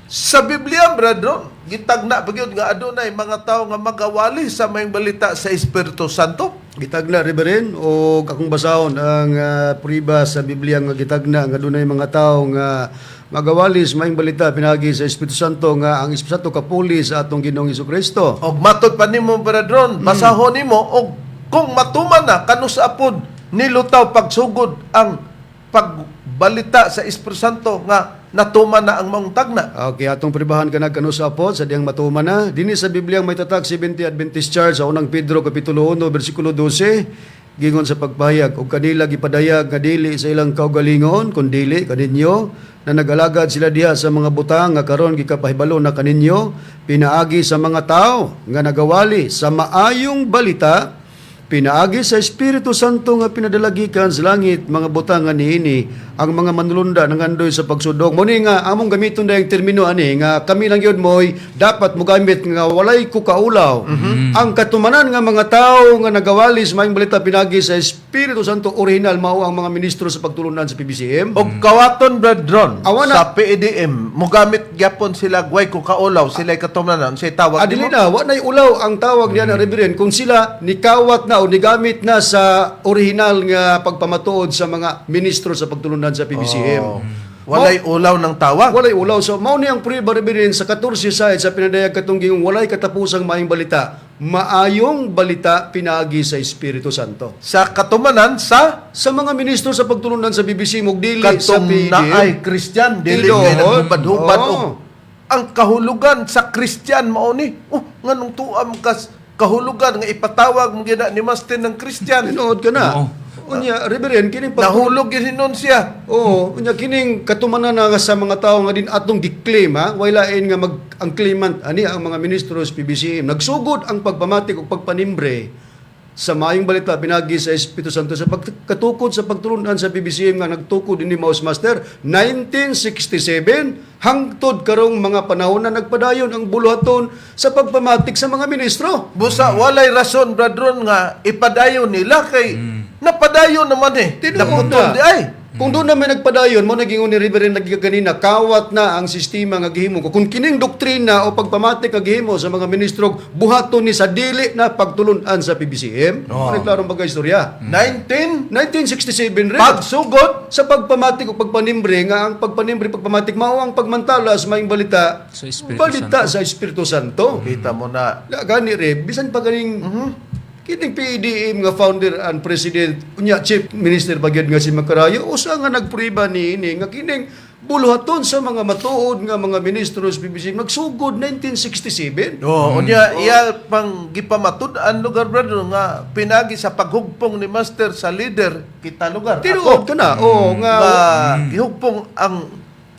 sa Biblia, brethren, gitagna pa gyud nga adunay mga tawo nga magawali sa mayong balita sa Espiritu Santo. Gitagna, Reverend, o akong basahon ang priba sa Biblia nga gitagna nga dunay mga tawo nga magawalis maayong balita pinagi sa Espiritu Santo nga ang Espiritu Santo kapuli sa atong Ginoong Kristo. Og matod pa nimo, brethren, basahon nimo og kung matuman na kanusa pod nilutaw pagsugod ang pagbalita sa Espiritu Santo nga natuman na ang maong tagna. Okay, atong pribahan kanag kanusa po sa diyang matuman na. Dinhi sa Biblia ang may tatag 70 Adventist Church sa unang Pedro kapitulo 1 bersikulo 12, gingon sa pagpahayag og kanila gipadayag nga dili sa ilang kaugalingon kun dili kaninyo na nagalagad sila diha sa mga butang nga karon gikapahibalo na kaninyo pinaagi sa mga tao nga nagawali sa maayong balita pinaagi sa Espiritu Santo nga pinadalagikan sa langit mga butang nga niini ang mga manulunda nangandoy sa pagsudok. Mo ni nga among gamiton dayang termino ani nga kami lang gyud moy dapat mogamit nga walay kukaulaw. Ang katumanan nga mga tawo nga nagawali sa maayong balita pinagi sa Espiritu Santo original mao ang mga ministro sa pagtulunan sa PBCM. Og kawaton, brethren, Awa na. sa PEDM mogamit gyapon sila gway kung kaulaw sila katumanan say tawag Ah, dili nimo? na, wa na'y ulaw ang tawag niya na Reverend kung sila nikawat na o nigamit na sa original nga pagpamatuod sa mga ministro sa pagtulunan sa PBCM. Oh. Walay ulaw ng tawag. Walay ulaw. So, mao ni ang priba, Reverend, sa 14 side sa pinadayag katong gingong walay katapusang maayong balita. Maayong balita pinaagi sa Espiritu Santo. Sa katumanan sa Sa mga ministro sa pagtulunan sa BBC mug dili sa katong PDM. naay Christian dili Tinuod. kay naghubad-hubad Oo. og ang kahulugan sa Christian mao ni, oh, nganong tuam kas kahulugan nga ipatawag mo gina ni Master ng Christian? Tinuod ka na. Oo. Unya, Reverend, kining pag Nahulog gyud hinon siya. Oo, unya kining katumanan na nga sa mga tao nga din atong gi-claim ha, way lain nga mag ang claimant ani ang mga ministro sa PBCM. Nagsugod ang pagpamatik ug pagpanimbre sa maayong balita pinagi sa Espiritu Santo sa pagkatukod sa pagtulunan sa PBCM nga nagtukod ini Mouse Master 1967 hangtod karong mga panahon na nagpadayon ang buluhaton sa pagpamatik sa mga ministro. Busa walay rason, brethren, nga ipadayon nila kay napadayon naman eh. Tinuod Naputol na. di ay. Kung doon na may nagpadayon, mo naging ni Reverend lagi kanina, kawat na ang sistema nga gihimo. Kung kining doktrina o pagpamatik nga gihimo sa mga ministro, buhaton ni sa dili na pagtulunan sa PBCM. Oh. Ano klarong pagka-istorya? 19 1967 rin. Pagsugod Sa pagpamatik o pagpanimbre nga ang pagpanimbre pagpamatik mao ang pagmantala sa maayong balita Sa Espiritu balita Santo. sa Espiritu Santo. Kita mo na. La gani re bisan pa ganing Kining PEDM nga founder and president unya chief minister ba gyud nga si Makarayo, usa nga nagpriba niini nga kining buluhaton sa mga matuod nga mga ministro sa PBC nagsugod 1967. Oh, unya iya pang gipamatud-an lugar, brother, nga pinagi sa paghugpong ni Master sa leader kita lugar. Tinuod ka na. Oo nga. Nga gihugpong ang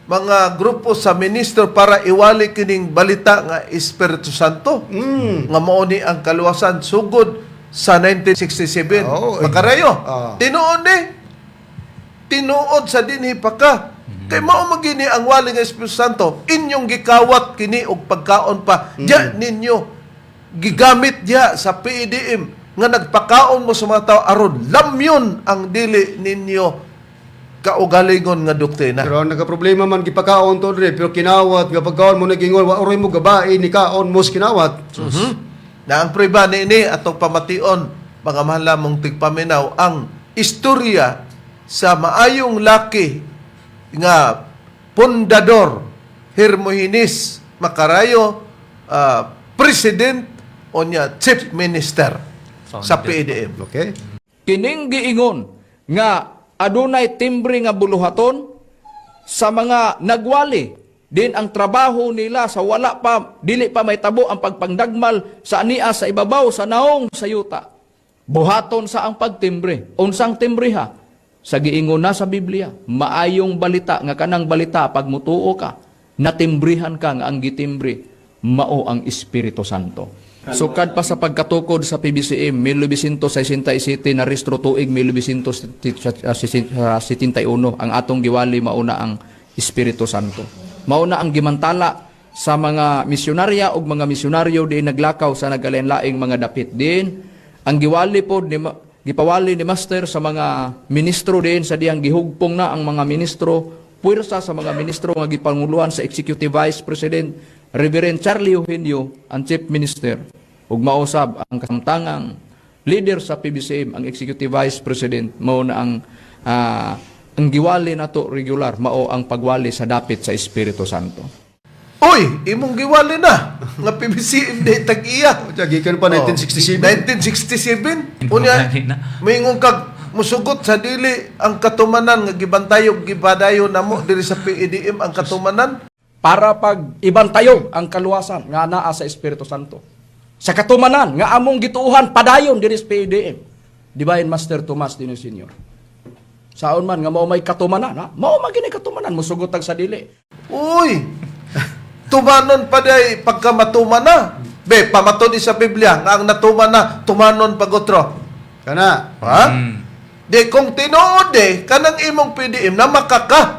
mga grupo sa ministro para iwali kining balita nga Espiritu Santo. Nga mao ni ang kaluwasan sugod sa 1967. Oo, eh. Makarayo. Ah. Tinuod eh. Tinuod sa dinhi pa ka. Kay mao magini ang wali nga Espiritu Santo, inyong gikawat kini og pagkaon pa. Diya ninyo gigamit diya sa PEDM nga nagpakaon mo sa mga tao aron lamyon ang dili ninyo kaugalingon nga doktrina. Pero ang nagka-problema man gipakaon to dre, pero kinawat nga pagkaon mo nagingon wa oray mo gabae ni kaon mo sa kinawat. Na ang prueba niini atong pamation, mga mahal mong tigpaminaw, ang istorya sa maayong laki nga pundador Hermogenes Macarayo, president o niya chief minister sa Founder. PDM. Okay? Kining giingon nga adunay timbre nga buluhaton sa mga nagwali din ang trabaho nila sa wala pa, dili pa may tabo ang pagpangdagmal sa ania sa ibabaw sa naong sa yuta. Buhaton sa ang pagtimbre. Unsang timbre ha? Sa giingon na sa Biblia, maayong balita nga kanang balita pag mutuo ka, natimbrihan ka nga ang gitimbre mao ang Espiritu Santo. Sukad pa sa pagkatukod sa PBCM 1967, na restro tuig 1971, ang atong giwali mauna ang Espiritu Santo. Mauna ang gimantala sa mga misyonarya ug mga misyonaryo diin naglakaw sa nagkalain-laing mga dapit din. Ang giwali pod ni gipawali ni Master sa mga ministro din sa diyang gihugpong na ang mga ministro, puwersa sa mga ministro nga gipanguluhan sa Executive Vice President Reverend Charlie Eugenio, ang Chief Minister, ug mausab ang kasamtangang leader sa PBCM, ang Executive Vice President. Mao na ang giwali nato regular, mao ang pagwali sa dapit sa Espiritu Santo. Uy, imong giwali na nga PBCM day tag-iya. O, gikan pa 1967. 1967. Unya, Gani na. moingon kag musugot sa dili ang katumanan nga gibantayog gibadayo namo diri sa PEDM ang katumanan. Para pag ibantayog ang kaluwasan nga naa sa Espiritu Santo. Sa katumanan nga among gituohan padayon diri sa PEDM. Divine Master Tomas Dino Senior. Saon man nga mao may katumanan, ha? Mao man gini katumanan musugot tag sa dili. Uy, tumanon pa day pagka matuman na. Be, pamaton sa Biblia nga ang natuman na, tumanon pag otro. Kana. Ha? Di kung tinuod eh, kanang imong PDM na makaka.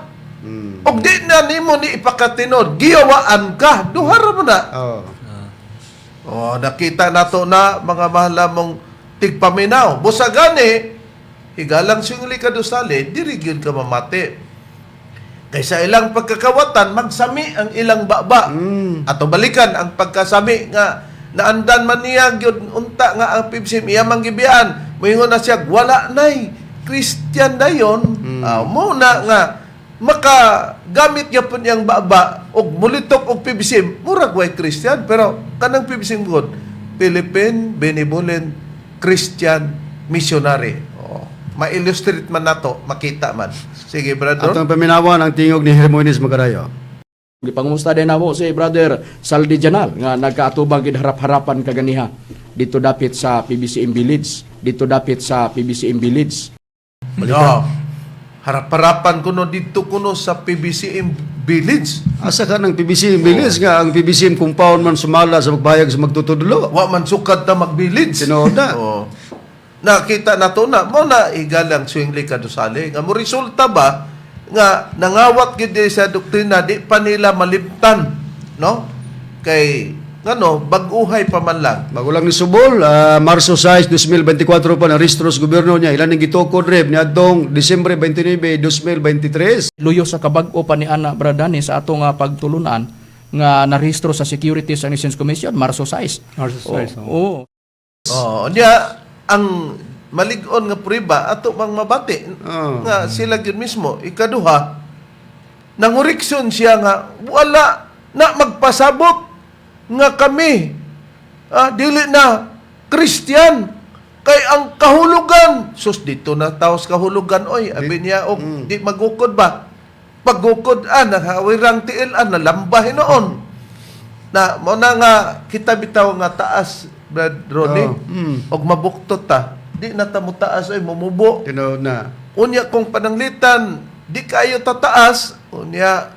Og di na nimo ni ipakatinod, giyawaan ka, duhara mo na. Oh. Oh, nakita nato na, mga mahal mong tigpaminaw. Busa gani, higalang singli ka dosale, diri gyud ka mamati. Kaysa ilang pagkakawatan, magsami ang ilang baba. Ato balikan ang pagkasami nga naandan man niya gyud unta nga ang PBCM iya man gibiyaan. Moingon na siya, wala nay Christian dayon. Ah, mo na nga makagamit gyapon niyang baba og mulitok og PBCM, murag way Christian, pero kanang PBCM god, Philippine Benevolent Christian Missionary. Oh, ma-illustrate man nato, makita man. Sige, brother. Atong paminawan ang tingog ni Hermogenes Macarayo. Gipangumusta din namo si Brother Saldi Janal nga nagkaatubang gid harap-harapan kaganiha dito dapit sa PBCM Village, dito dapit sa PBCM Village. No. Harap-harapan kuno dito kuno sa PBCM Village. Asa ka ng PBCM village nga ang PBCM compound man sumala sa magbayag sa magtutudlo. Wa man sukad na mag-village. Tinuod na. Oo. Nakita na to na mo na igalang Swingli Kadusale nga mo resulta ba nga nangawat gid di sa doktrina, di pa nila malibtan, no, kay ngano bag-uhay pa man lang. Bago lang ni Subol, Marso 6, 2024 pa na restro sa gobyerno niya. Ilan ang gitukod rep ni adtong Disyembre 29, 2023. Luyo sa kabag-o pa ni Ana Bradani sa ato nga pagtulunan nga narehistro sa Securities and Exchange Commission Marso 6. Marso 6, Oo. Oo. Oh, niya ang malig-on nga prueba ato mang mabati Oo. nga sila gyud mismo. Ikaduha, nanguriksyon siya nga wala na magpasabot nga kami dili na Christian. Kay ang kahulugan, sus, dito na taos kahulugan, oy, abi niya, og di magukod ba? Pagukod, nahawirang tiil, nalamba hinuon. Na, mao na nga, kita bitaw nga taas, Brad Ronnie, og mabuktot ta. Di na ta mo taas, oy, mumubo. Tinuod na. Unya kung pananglitan, di kayo tataas, unya,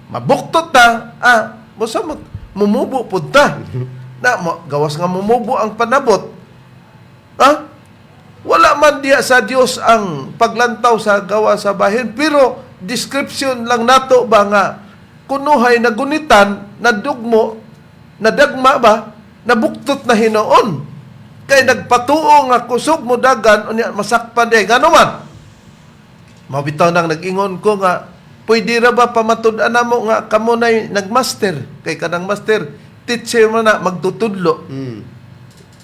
mabuktot ta, musamot, mumubo pud ta. Na, mo, gawas nga mumubo ang panabot. Ha? Wala man diya sa Dios ang paglantaw sa gawa sa bahin, pero description lang nato ba nga kunuhay na gunitan, nadugmo, nadagma ba, nabuktot na hinoon. Kay nagpatuo nga kusog mo dagan, unya masakpan day. Ngano man? Mabitaw nang nag-ingon ko nga, pwede ra ba pamatud-an namo nga kamo nay nagmaster? Kay kanang master, teacher man na magtutudlo.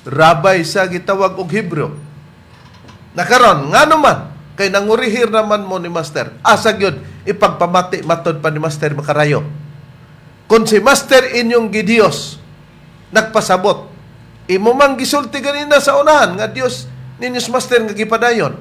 Rabay sa gitawag og Hebreo. Nakaron, ngano man, kay nangurihir naman mo ni master. Asa gyud ipagpamati matod pa ni master makarayo. Kung si master inyong gidiyos nagpasabot, imo mang gisulti ganina sa unahan nga Dios ninyo si master nga gipadayon.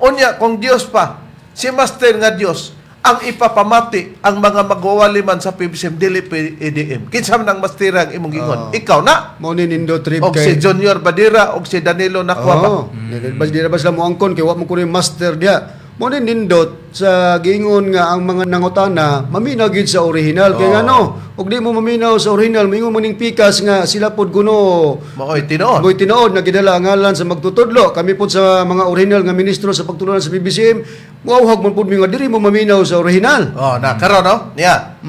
Unya kung Dios pa, si master nga Dios ang ipapamati ang mga magwawali man sa PBCM dili PDM. Kinsa man ang masterang imong gingon? Oo. Ikaw na. Mao ni nindo trip Og si Junior Badira og si Danilo Nakwa ba? Oo. Bas di na ba sila moangkon kay wa mo kuno yung master diya. Mao ni nindot sa giingon nga ang mga nangutana maminaw gid sa original kay ngano ug di mo maminaw sa original, moingon mo ning pikas nga sila pod kuno Maoy tinuod. Mo'y tinuod na gidala ang ngalan sa magtutudlo. Kami pod sa mga original nga ministro sa pagtulunan sa PBCM, muawhag man pod mi nga diri mo maminaw sa original. Oh, na karon no? Niya.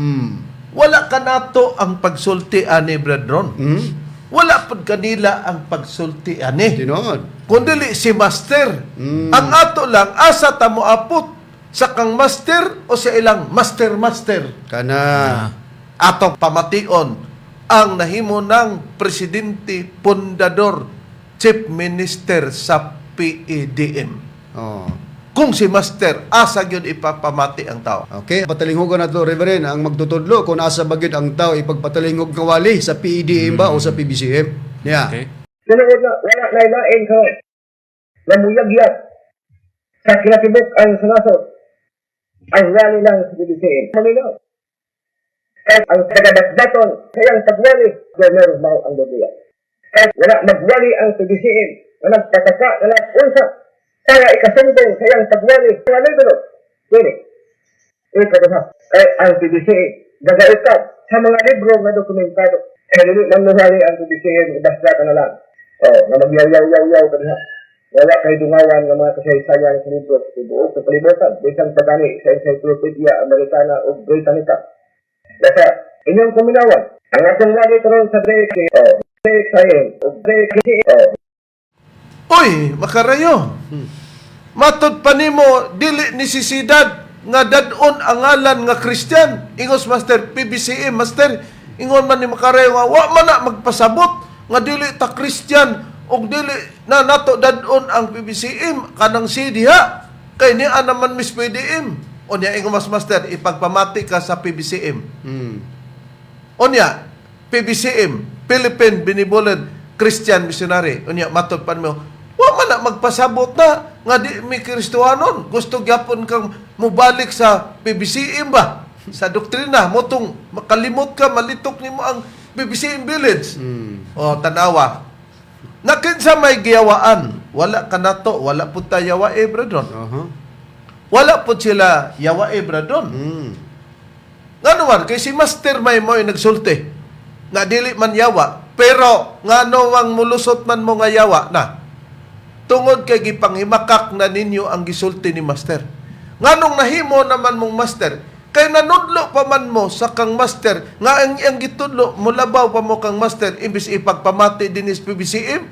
Wala kanato ang pagsulti ani, Brethren. Wala pud kanila ang pagsulti ani. Tinuod. Kun dili si master. Ang ato lang asa ta moapot sa kang master o sa ilang master master. Kana. Atong pamation ang nahimo ng presidente, pundador, chief minister sa PEDM. Oh. Kung si master, asa gyud ipapamati ang tao? Okay, patalinghugan nato, Reverend, ang magtutudlo kung asa ba gyud ang tao ipagpatalingog nga wali sa PEDM ba o sa PBCM. Yeah. Okay. Tinuod na wala na lain karon. Namuyagyag sa kinatibuk ang sunasot ang wali lang sa BBCM. Maminaw. At ang tagadakdaton sa iyang pagwali, gobyerno mao ang Biblia. At wala magwali ang PBCM na nagpataka na nag-unsa para ikasumbong sa iyang pagwali. Mga libro, dili. Ikaduha, kay ang PBCM gagaitab sa mga libro nga dokumentado. Kaya dili man nuhali ang PBCM, ibasla ka na lang. Oh, nga magyaw-yaw-yaw-yaw ka diha. Wala kay dungawan nga mga kasaysayan sa libro sa tibuok sa kalibutan, bisan pa gani sa Encyclopedia Americana o Britannica. Basta, inyong kuminawan, ang atong wali karon sa DX, oh, DXIM, o DXI, oh, Uy, makarayo. Matod pa nimo dili nesisidad nga dadon ang ngalan nga Christian. Ingos master PBCM master, ingon man ni makarayo nga wa man na magpasabot nga dili ta Christian og dili na nato dadon ang PBCM kanang si diha kay niya naman mis PDM. Unya ingon mas master ipagpamati ka sa PBCM. Unya, PBCM, Philippine Benevolent Christian Missionary. Unya, matod pa mo, wa man na magpasabot na nga di mi Kristohanon. Gusto gyapon kang mubalik sa PBCM ba? Sa doktrina, motong makalimot ka, malitok nimo ang PBCM village. O, tanawa. Nakinsa may giyawaan, wala ka nato, wala pud ta yawae, brethren. Wala pud sila yawae, brethren. Ngano man, kay si Master may mo nagsulti na dili man yawa, pero ngano ang mulusot man mo nga yawa na? Tungod kay gipanghimakak na ninyo ang gisulti ni Master. Nganong nahimo naman mong Master, kay nanudlo pa man mo sa kang Master, nga ang gitudlo, mulabaw pa mo kang Master, imbis ipagpamati din is PBCM,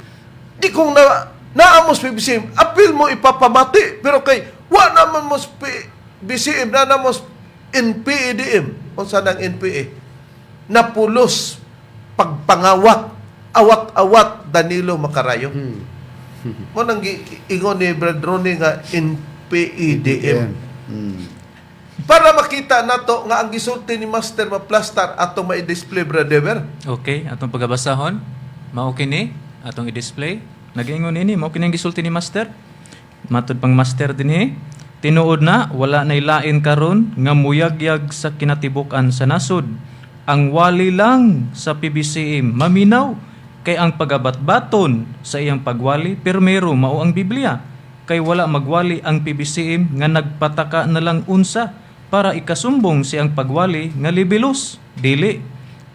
di kung na, naamos PBCM, apil mo ipapamati, pero kay wa naman mo sa PBCM, na namos NPEDM, unsa nang NPA, napulos pagpangawat, awat-awat Danilo Makarayo. Mo nang ingon ni Brad Ronnie nga NPEDM. Para makita nato nga ang gisulti ni Master Maplastar atong mai-display, Brad Ever. Okay, atong pagabasahon, mao kini atong i-display. Nagaingon ini mao kining gisulti ni Master. Matud pang Master dinhi, tinuod na wala nay lain karon nga muyagyag sa kinatibuk-an sa nasod. Ang wali lang sa PBCM maminaw kay ang pagabatbaton sa iyang pagwali pirmero mao ang Biblia. Kay wala magwali ang PBCM nga nagpataka na lang unsa para ikasumbong siyang pagwali nga libelos. Dili.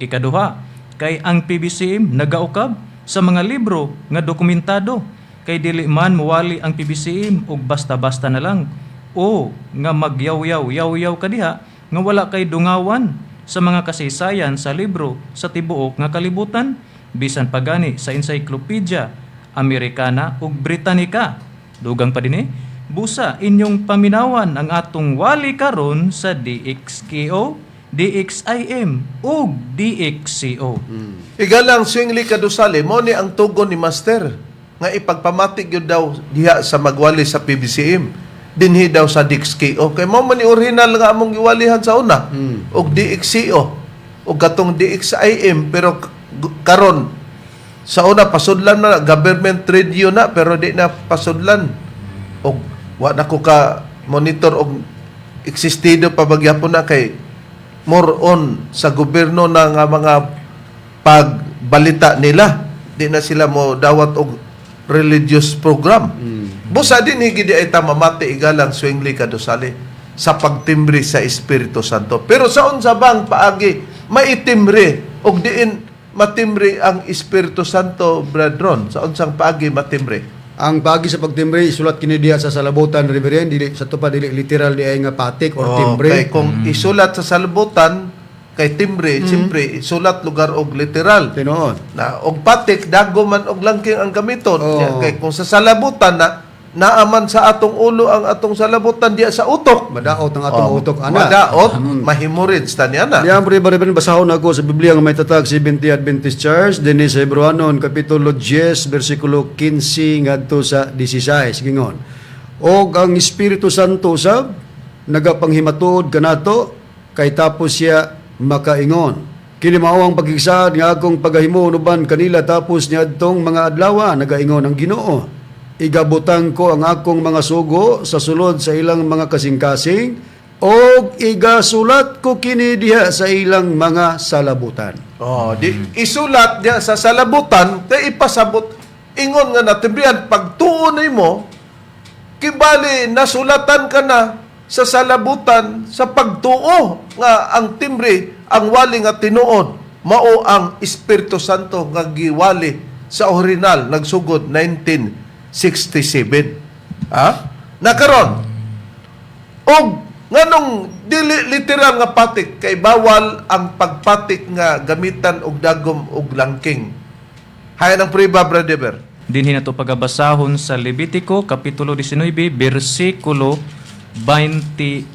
Ikaduha, kay ang PBCM nagaukab sa mga libro nga dokumentado. Kay dili man muwali ang PBCM og basta-basta na lang o nga magyawyaw yaw-yaw kadiha nga wala kay dungawan sa mga kasaysayan sa libro sa tibuok nga kalibutan, bisan pagani sa Encyclopedia Americana ug Britannica. Dugang pa dinhi, busa inyong paminawan ang atong wali karon sa DXKO, DXIM ug DXCO. Igalang Swingli Kadusale, mo ni ang tugon ni Master nga ipagpamatik yun daw diha sa magwali sa PBCM, dinhi daw sa DXKO. Kay mao man ni original nga among giwalihan sa una og DXCO og katong DXIM, pero karon sa una pasudlan na, government radio na, pero di na pasudlan og wa na ko ka monitor og existido pa bagyapon na, kay more on sa gobyerno na nga mga pagbalita nila, di na sila mo dawat og religious program. Busa din higi di ay tamamati, igalang Swingli Kadusali, sa pagtimbre sa Espiritu Santo. Pero sa unsa bang paagi maitimbre og diin matimbre ang Espiritu Santo, Brethren? Sa unsang paagi matimbre? Ang paagi sa pagtimbre, isulat kini diha sa salabutan, Reverend, dili sa tupad, dili literal di ay nga patik or Oh, timbre. kay kung isulat sa salabutan kay timbre, siyempre isulat lugar og literal. Tinuod. Na og patik, dago man og langking ang gamiton. Oo. Kaya kay kung sa salabutan na, naaman sa atong ulo ang atong salabutan diya sa utok. Madaot ang atong Oh, utok ana. Madaot, mahimurins taniya na. Diyan, pre, Reverend, basahon ako sa Biblia nga may tatag Seventh Adventist Church dinhi sa Hebrewanon kapitulo 10 bersikulo 15 ngadto sa 16, gingon. Og ang Espiritu Santo sab nagapanghimatuod kanato kay tapos siya makaingon. Kini mao ang pagigsaad nga akong pagahimo uban kanila tapos niadtong mga adlaw, nagaingon ang Ginoo. Igabutang ko ang akong mga sugo sa sulod sa ilang mga kasing-kasing og igasulat ko kini diha sa ilang mga salabutan. Oh, di isulat diya sa salabutan kay ipasabot ingon nga natimbrihan pagtuon nimo, kibali nasulatan ka na sa salabutan sa pagtuo nga ang timbre, ang wali nga tinuod mao ang Espiritu Santo nga giwali sa original nagsugod 1967. Ha? Nakaron og nganong dili literal nga patik, kay bawal ang pagpatik nga gamitan og dagom og langking? Hayan ang priba, Brother. Dinhi nato pagabasahon sa Levitico kapitulo 19 bersikulo 28.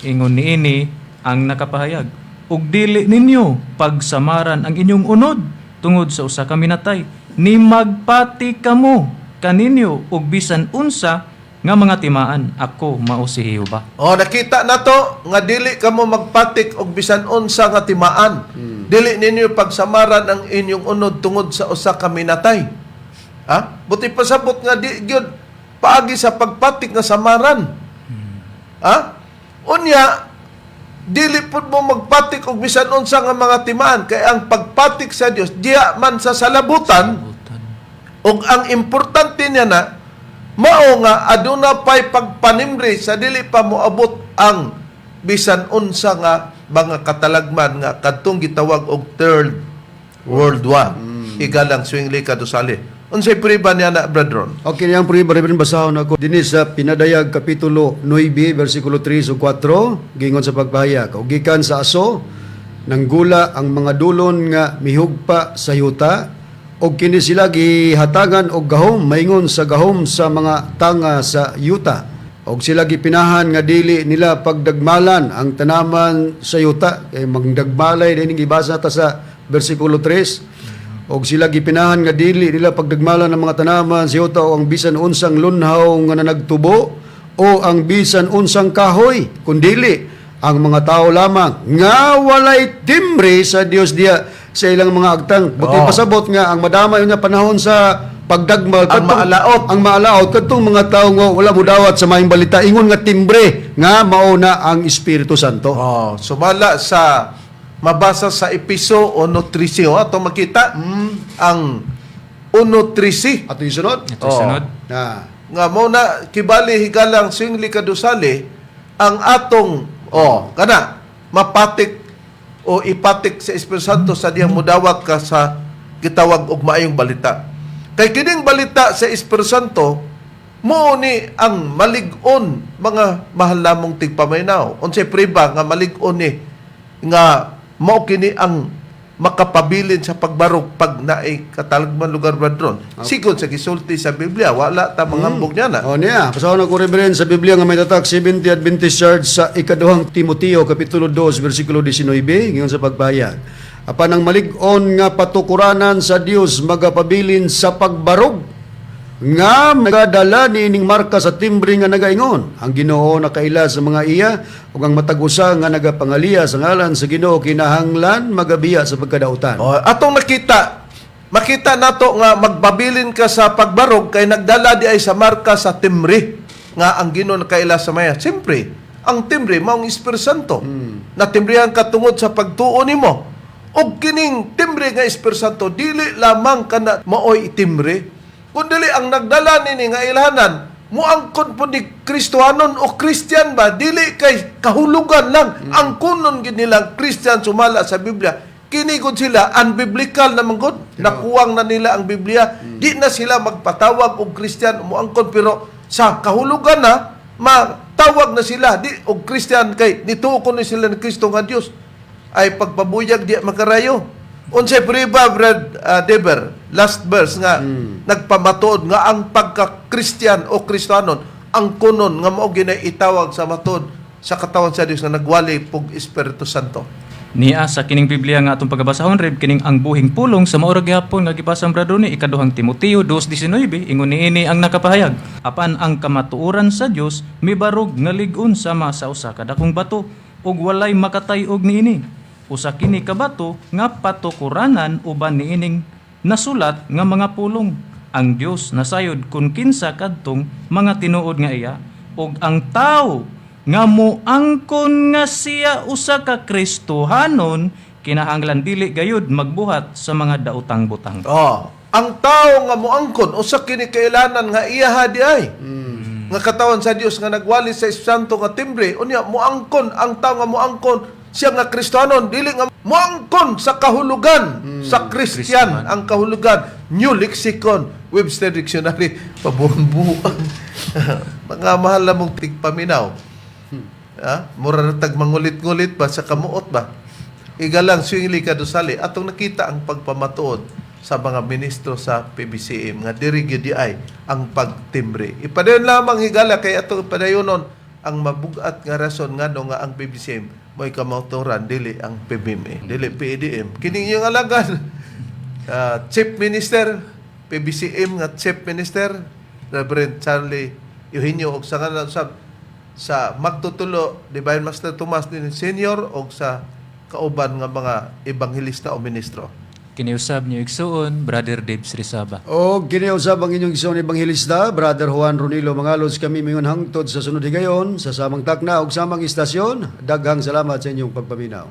Ingon niini ang nakapahayag, "Ug dili ninyo pagsamaran ang inyong unod tungod sa usa ka minatay, ni magpati kamo kaninyo og bisan unsa nga mga timaan. Ako mao si Jehova." Oh, nakita na to nga dili kamo magpatik og bisan unsa nga timaan. Dili ninyo pagsamaran ang inyong unod tungod sa usa ka minatay. Ha? Buti pasabot nga di gyud paagi sa pagpatik nga samaran. Ha? Unya, dili pud mo magpatik og bisan unsa nga mga timaan kay ang pagpatik sa Dios diha man sa salabutan. Ug ang importante niya na mao nga aduna pay pagpanimre sa dili pa moabot ang bisan unsa nga mga katalagman nga kadtong gitawag og Third World War. Igalang Swingli Kadusali. Unsay priba niya na, Brethren? Okay, niyang pre, Reverend, basahon ako dinhi sa Pinadayag kapitulo 9 bersikulo 3 ug 4, gingon sa pagpahayag. "Og gikan sa aso nanggula ang mga dulon nga mihugpa sa yuta, og kini sila gihatagan og gahom maingon sa gahom sa mga tanga sa yuta. Og sila gipinahan nga dili nila pagdagmalan ang tanaman sa yuta," kay mangdagmalay din gibasa ta sa bersikulo 3. "Og sila gipinahan nga dili nila pagdagmalan ang mga tanaman sa yuta o ang bisan unsang lunhaw nga nanagtubo o ang bisan unsang kahoy, kundili ang mga tao lamang nga walay timbre sa Dios diha sa ilang mga agtang. Buti pasabot nga ang madama yun nga panahon sa pagdagmal Ang maalaot. Ang maalaot kadtong mga tawo nga wala modawat sa maayong balita, ingon nga timbre nga mao na ang Espiritu Santo. Oh, sumala sa mabasa sa Episo 1:13, oh, ato makita ang 1:13. Ato yung sunod. Ito sunod. Na. Nga mo na kibali higalang singli kadusali ang atong, oh, kana mapatik o ipatik sa Espiritu Santo sa diyang mudawat ka sa gitawag og maayong balita. Kay kining balita sa Espiritu Santo mo ni ang malig-on, mga mahal namong tigpaminaw. Unsay priba nga malig-on ni nga mao kini ang makapabilin sa pagbarog pag naay katalagman lugar brethren? Sigon sa gisulti sa Biblia, wala ta manghambog niya na. O niya, pasahon ako, Reverend, sa Biblia nga may tatak 70 Adventist Church sa ikaduhang Timoteo kapitulo 2 versikulo 19 ingon sa pagpahayag. Apan ang malig-on nga patukuranan sa Dios magapabilin sa pagbarog nga nagadala niining marka sa timbre nga nagaingon ang Ginoo nakaila sa mga iya ug ang matag usa nga nagapangaliya sa ngalan sa Ginoo kinahanglan magabiya sa pagkadautan. O, atong nakita, makita nato nga magbabilin ka sa pagbarog kay nagdala di ay sa marka sa timbre nga ang Ginoo nakaila sa maya. Siyempre, ang timbre maong Espiritu Santo. Natimbrihan ka tungod sa pagtuo nimo. Og kining timbre nga Espiritu Santo dili lamang kana maoy timbre, kundi ang nagdala nini nga ilhanan muangkon po ni Kristohanon o Christian ba, dili kay kahulugan lang ang kunon gid nilang Christian sumala sa Biblia. Kini gud sila unbiblical na man gud, nakuwang na nila ang Biblia, di na sila magpatawag og Christian. Muangkon pero sa kahulugan na matawag na sila di og Christian kay nituo kuno sila ni Kristo nga Dios ay pagpabuyag di makarayo. Unsay priba, Brad Deber, last verse nga nagpamatuod nga ang pagka-Christian o Kristohanon ang kunon nga mao ginay itawag sa matuod sa katawan sa Dios nga nagwali pug Espiritu Santo? Niya sa kining Biblia nga atong pagabasahon, Reb, kining ang buhing pulong sa maura gihapon nga gibasa ang brado ni ikaduhang Timoteo 2:19, ingon niini ang nakapahayag: Apan ang kamatuoran sa Dios mibarog nga lig-on sama sa usa ka dakong bato ug walay makatay-og niini. Usa kini ka bato nga patukuranan uban niining nasulat nga mga pulong: Ang Dios nasayod kun kinsa kadtong mga tinuod nga iya, ug ang tawo nga moangkon nga siya usa ka Kristohanon kinahanglan dili gayud magbuhat sa mga daotang butang. Oh, ang tao nga moangkon usa kini kailanan nga iyaha di ay. Nga katawan sa Dios nga nagwali sa Espiritu Santo nga timbre, unya moangkon ang tao nga moangkon siya nga Kristohanon dili nga moangkon sa kahulugan sa Christian, ang kahulugan New Lexicon Webster Dictionary, pabuang-buang. Mga mahal na mong tigpaminaw. Ha? Mura na tag mangulit-ngulit ba sa kamuot ba? Igalang swingli kadusali atong nakita ang pagpamatuod sa mga ministro sa PBCM nga diri gyud di ay ang pagtimbre. Ipadayon lamang, higala, kay atong ipadayonon ang mabugat nga rason ngano nga ang PBCM mo'y kamautoran, dili ang PBMA, dili PEDM. Kining iyong alagan, Chief Minister PBCM nga Chief Minister Reverend Charlie Eugenio og sa ngalan sa magtutulo Divine Master Tomas din Senior og sa kauban nga mga ebanghelista o ministro. Kiniusab niyo igsuon, Brother Dave Srisaba. O kiniusab ang inyong igsoon ebanghelista, Brother Juan Ronilo Mangalos. Kami mingon hangtod sa sunod higayon sa samang takna ug samang istasyon. Daghang salamat sa inyong pagpaminaw.